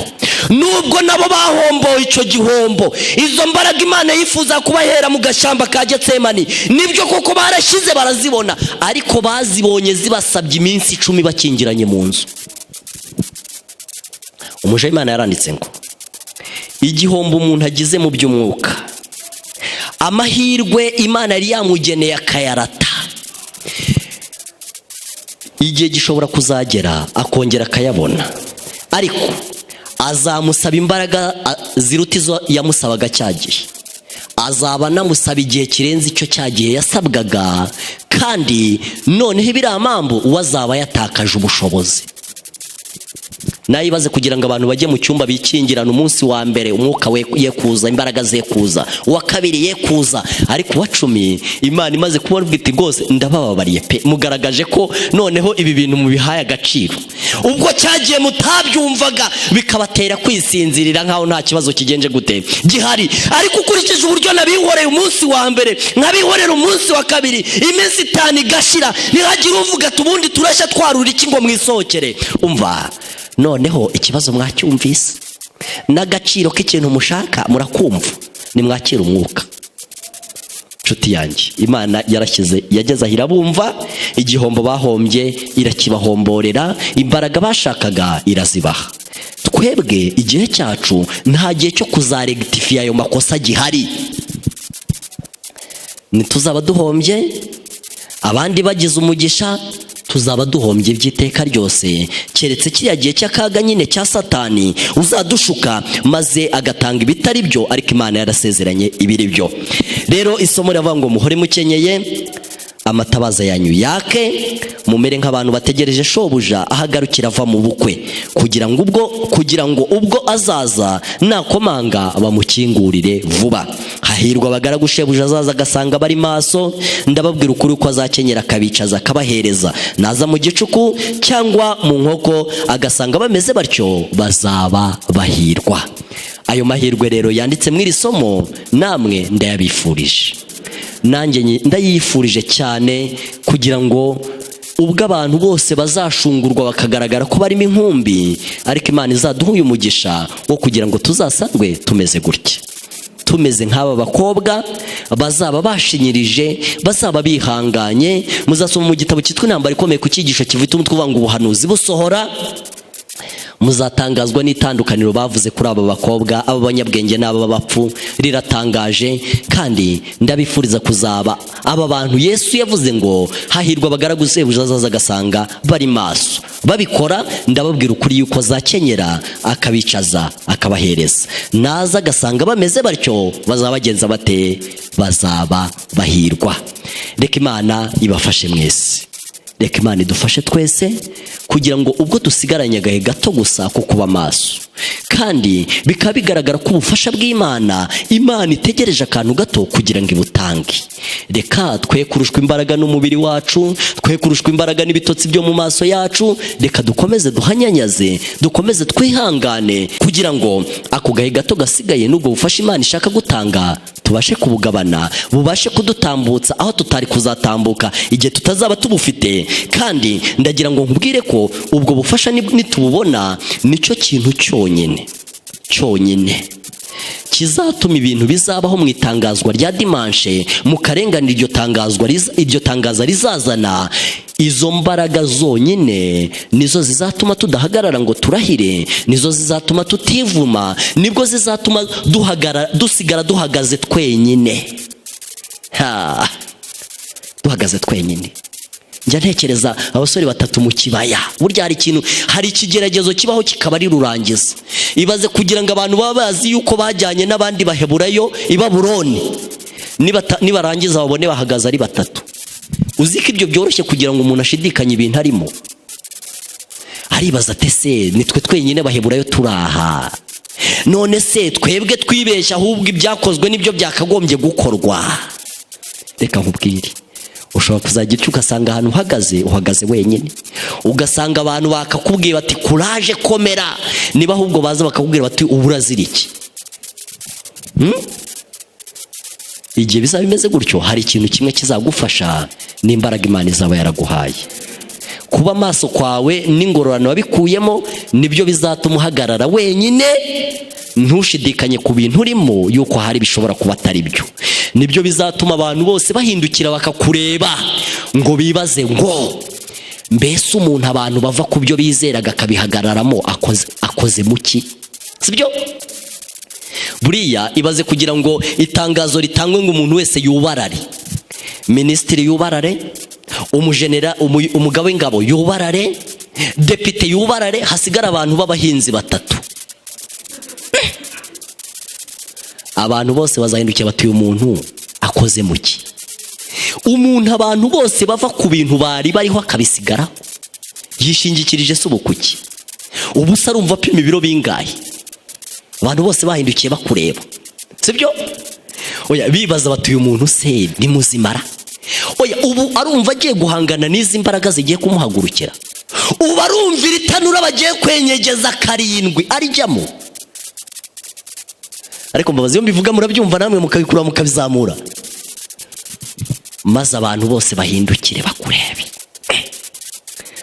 nubwo nabo bahomboye icyo gihombo, izo mbaraga Imana yifuza kubahera mu gashyamba ka Getsemani, nibyo koko barashyize barazibona, ariko bazibonye zibasabye iminsi 10 bakingiranye mu nzu. Umuja w'Imana yaranditse ngo igihombo umuntu agize mu by'umwuka, amahirwe Imana yari yamugeneye akayarata, igihe gishobora kuzagera akongera akayabona, ariko azamusaba imbaraga ziruta izo yamusabaga cya gihe. Azaba anamusaba igihe kirenze icyo cya gihe yasabwaga, kandi noneho ibiri amambu uwo azaba yatakaje ubushobozi. Nayibaze kugira ngo abantu bajye mu cyumba bikingirana, umunsi wa mbere umwuka we ye kuza, imbaraga ze kuza, uwa kabiri ye kuza, ariko uwa 10 Imana imaze kubona iti rwose ndabababariye pe, mugaragaje ko noneho ibi bintu mubihaye agaciro. Ubwo cyagiye mutabyumvaga bikabatera kwisinzirira nkaho nta kibazo kigenje gute gihari, ariko ukurikije uburyo nabihoreye umunsi wa mbere, nkabihorera umunsi wa kabiri, iminsi 5 igashira, ntihagire uvuga ati ubundi turashya twarura iki ngo mwisohokere. Umva, noneho ikibazo mwacyumvise n'agaciro k'ikintu mushaka murakumva, nimwakira umwuka. Nshuti yanjye, Imana yarashyize yageze aho irabumva, igihombo bahombye irakibahomborera, imbaraga bashakaga irazibaha. Twebwe igihe cyacu nta gihe cyo kuzarectifiya ayo makosa gihari. Ntituzaba duhombye abandi bagize umugisha, tuzaba duhombye by'iteka ryose, keretse kiriya gihe cy'akaga nyine cya Satani uzadushuka maze agatanga ibitari byo, ariko Imana yarasezeranye ibiri byo. Rero isomo riravuga ngo muhore mukenyeye, amatabaza yanyu yake, mumere nk'abantu bategereje shobuja ahagarukira ava mu bukwe, kugira ngo ubwo azaza nakomanga bamukingurire vuba. Hahirwa abagaragu shebuja azaza agasanga bari maso. Ndababwira ukuri ko azakenyera akabicaza akabahereza. Naza mu gicuku cyangwa mu nkoko agasanga bameze batyo, bazaba bahirwa. Ayo mahirwe rero yanditse mu iri somo namwe ndayabifurije, nanjye ndayifurije cyane, kugira ngo ubwo abantu bose bazashungurwa bakagaragara ko barimo inkumbi, ariko Imana izaduha uyu mugisha wo kugira ngo tuzasangwe tumeze gutya, tumeze nk'aba bakobwa bazaba bashinyirije, bazaba bihanganye. Muzasoma mu gitabo cyitwa Intambara Ikomeye, ku cyigisho gifite umutwe uvuga ngo ubuhanuzi busohora. Muzatangazwa n'itandukaniro bavuze kuri aba bakobwa, aba banyabwenge n'aba bapfu, riratangaje. Kandi ndabifuriza kuzaba aba bantu Yesu yavuze ngo hahirwa abagaragu sebuja azaza agasanga bari maso babikora. Ndababwira ukuri yuko azakenyera akabicaza akabahereza. Naza agasanga bameze batyo, bazaba bagenza bate? Bazaba bahirwa. Reka Imana ibafashe mwese, reka Imana idufashe twese, kugira ngo ubwo dusigaranye agahe gato gusa ko kuba maso, kandi bikaba bigaragara ko ubufasha bw'Imana, Imana itegereje akantu gato kugira ngo ibutange, reka twe kurushwa imbaraga n'umubiri wacu, twe kurushwa imbaraga n'ibitotsi byo mu maso yacu. Reka dukomeze duhanyanyaze, dukomeze twihangane, kugira ngo ako gahe gato gasigaye n'ubwo bufasha Imana ishaka gutanga tubashe kubugabana, bubashe kudutambutsa aho tutari kuzatambuka igihe tutazaba tubufite. Kandi ndagira ngo nkubwire ko ubwo bufasha nitububona, nicyo kintu cyonyine cyonyine kizatuma ibintu bizabaho mu itangazwa rya dimanche, mu karengane iryo tangaza rizazana, izo mbaraga zonyine nizo zizatuma tudahagarara ngo turahire, nizo zizatuma tutivuma, nibwo zizatuma dusigara duhagaze twenyine. Ha, duhagaze twenyine. Njya ntekereza abasore batatu mu kibaya. Burya hari ikintu, hari ikigeragezo kibaho kikaba ari rurangiza. Ibaze kugira ngo abantu baba bazi yuko bajyanye n'abandi Baheburayo i Babuloni, nibarangiza babone bahagaze ari batatu. Uzi ko ibyo byoroshye kugira ngo umuntu ashidikanye ibintu arimo, aribaza ati: "Se nitwe twenyine Baheburayo turaha? None se twebwe twibeshya, ahubwo ibyakozwe nibyo byakagombye gukorwa?" Reka nkubwire, ushobora kuzajya uca ugasanga ahantu uhagaze, uhagaze wenyine, ugasanga abantu bakakubwira bati: "Courage, komera." Niba ahubwo baza bakakubwira bati: "Ubu urazira iki?" Igihe bizaba bimeze gutyo, hari ikintu kimwe kizagufasha, n'imbaraga Imana izaba yaraguhaye. Kuba amaso kwawe n'ingororano wabikuyemo nibyo bizatuma uhagarara wenyine, ntushidikanye ku bintu urimo yuko hari bishobora kuba atari byo. Nibyo bizatuma abantu bose bahindukira bakakureba ngo bibaze ngo: "Mbese umuntu abantu bava ku byo bizeraga akabihagararamo akoze mu ki?" Sibyo? Buriya ibaze kugira ngo itangazo ritangwe ngo umuntu wese yubarare, minisitiri yubarare, umujenera, umugabo w'ingabo yubarare, depite yubarare, hasigara abantu b'abahinzi batatu. Abantu bose bazahindukira bati: "Uyu muntu akoze mu ki?" Umuntu abantu bose bava ku bintu bari bariho akabisigaraho, yishingikirije se ubu kuki? Ubu se arumva apima ibiro bingahe? Abantu bose bahindukiye bakureba, sibyo? Oya, bibaza bati: "Uyu muntu se ni muzimara?" Oya, ubu arumva agiye guhangana n'izi mbaraga zigiye kumuhagurukira? Ubu arumva iri tanura bagiye kwenyegeza karindwi arijyamo? Ariko mbabazi, iyo mbivuga murabyumva namwe mukabikura mukabizamura. Maze abantu bose bahindukire bakurebe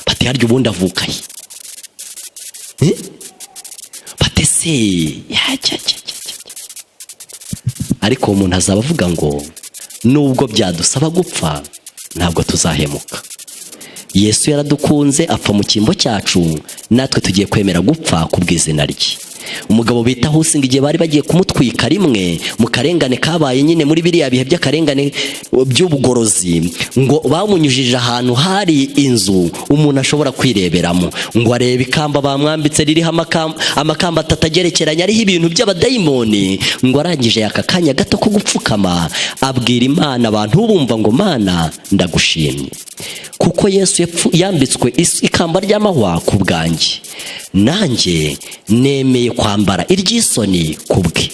bati: "Harya ubundi avukaye?" Eh? Bate se ya, cya, cya, cya, cya. Ariko uwo muntu azaba avuga ngo: "Nubwo byadusaba gupfa, ntabwo tuzahemuka. Yesu yaradukunze apfa mu cyimbo cyacu, natwe tugiye kwemera gupfa ku bw'izina rye." Umugabo bita Husinga, igihe bari bagiye kumutwika rimwe mu karengane kabaye nyine muri biriya bihe by'akarengane by'ubugorozi, ngo bamunyujije ahantu hari inzu umuntu ashobora kwireberamo, ngo arebe ikamba bamwambitse ririho amakamba atatu agerekeranye, ariho ibintu by'abadayimoni. Ngo arangije aka kanya gato ko gupfukama, abwira Imana, abantu bumva, ngo: "Mana, ndagushimye kuko Yesu yambitswe ikamba ry'amahwa ku bwanjye, nanjye nemeye kwambara iry'isoni ku bwe."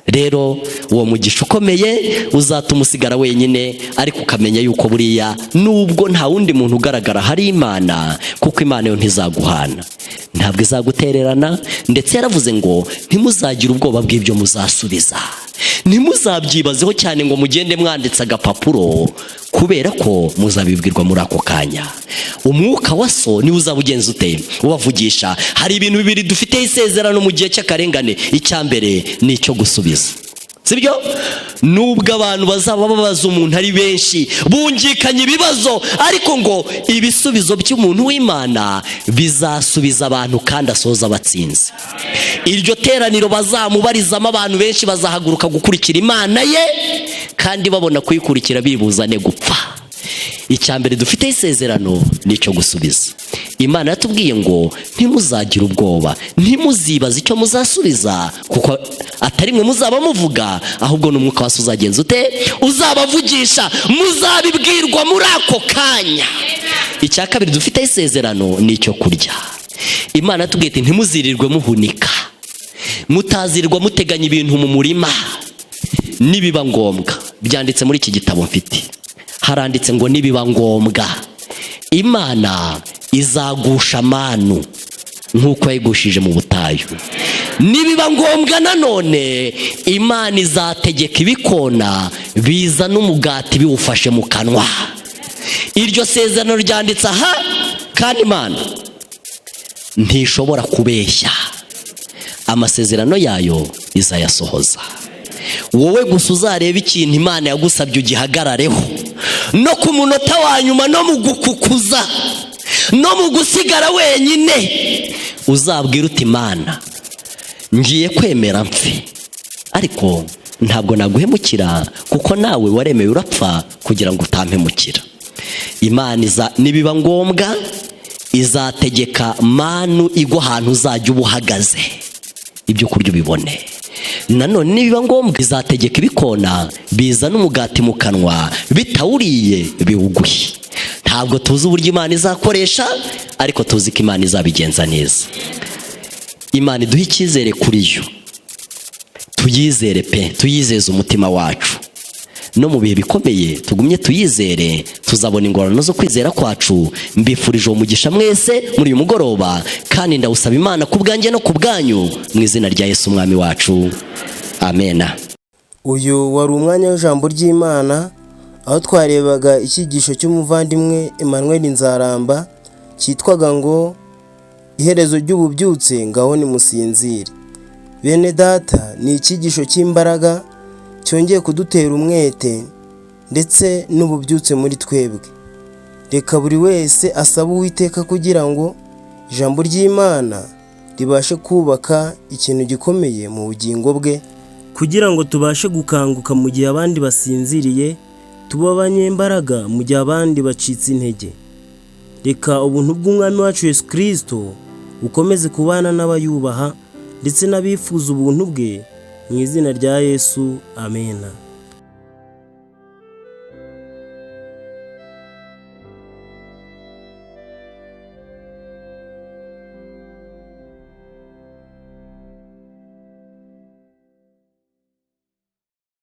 Rero uwo mugisha ukomeye uzatuma usigara wenyine, ariko ukamenya yuko buriya nubwo nta wundi muntu ugaragara, hari Imana, kuko Imana yo ntizaguhana, ntabwo izagutererana. Ndetse yaravuze ngo: "Ntimuzagire ubwoba bw'ibyo muzasubiza, ntimuzabyibazeho cyane ngo mugende mwanditse agapapuro, kubera ko muzabibwirwa muri ako kanya. Umwuka wa So niwe uzaba ugenza ute? Ubavugisha." Hari ibintu bibiri dufiteho isezerano mu gihe cy'akarengane. Icya mbere ni icyo gusubiza, sibyo? Nubwo abantu bazaba babaza umuntu ari benshi, bungikanye ibibazo, ariko ngo ibisubizo by'umuntu w'Imana bizasubiza abantu kandi asoza abatsinze. Iryo teraniro bazamubarizamo abantu benshi bazahaguruka gukurikira Imana ye, kandi babona kuyikurikira bibuzane gupfa. Icya mbere dufite isezerano ni icyo gusubiza. Imana yatubwiye ngo: "Ntimuzagire ubwoba, ntimuzibaze icyo muzasubiza, kuko atari mwe muzaba muvuga, ahubwo ni umwuka wa So uzagenza ute? Uzabavugisha. Muzabibwirwa muri ako kanya." Icya kabiri dufite isezerano ni icyo kurya. Imana yatubwiye iti: "Ntimuzirirwe muhunika, mutazirirwa muteganya ibintu mu murima. Nibiba ngombwa," byanditse muri iki gitabo mfite, haranditse ngo: "Nibiba ngombwa, Imana izagusha manu nk'uko yayigushije mu butayu. Nibiba ngombwa nanone, Imana izategeka ibikona biza n'umugati biwufashe mu kanwa." Iryo sezerano ryanditse aha, kandi Imana ntishobora kubeshya, amasezerano yayo izayasohoza. Wowe gusa uzarebe ikintu Imana yagusabye ugihagarareho, no ku munota wa nyuma, no mu gukukuza, no mu gusigara wenyine, uzabwira uti: "Imana, ngiye kwemera mfe, ariko ntabwo naguhemukira, kuko nawe waremeye urapfa kugira ngo utampemukira." Imana iza, nibiba ngombwa, izategeka manu igwa ahantu uzajya uba uhagaze, ibyo kurya ubibone. Nanone nibiba ngombwa, izategeka ibikona biza n'umugati mu kanwa, bitawuriye biwuguhe. Ntabwo tuzi uburyo Imana izakoresha, ariko tuzi ko Imana izabigenza neza. Imana iduhe icyizere kuri yo, tuyizere pe, tuyizeze umutima wacu. No mu bihe bikomeye tugumye tuyizere, tuzabona ingororano zo kwizera kwacu. Mbifurije uwo mugisha mwese muri uyu mugoroba, kandi ndawusaba Imana ku bwanjye no ku bwanyu, mu izina rya Yesu Umwami wacu, amena. Uyu wari umwanya w'ijambo ry'Imana, aho twarebaga icyigisho cy'umuvandimwe Emmanuel Nzaramba cyitwaga ngo "Iherezo ry'ububyutse, ngaho nimusinzire". Bene data, ni icyigisho cy'imbaraga cyongeye kudutera umwete ndetse n'ububyutse muri twebwe. Reka buri wese asabe Uwiteka kugira ngo ijambo ry'Imana ribashe kubaka ikintu gikomeye mu bugingo bwe, kugira ngo tubashe gukanguka mu gihe abandi basinziriye, tuba abanyembaraga mu gihe abandi bacitse intege. Reka ubuntu bw'Umwami wacu Yesu Kirisito bukomeze kubana n'abayubaha ndetse n'abifuza ubuntu bwe, mu izina rya Yesu, amena.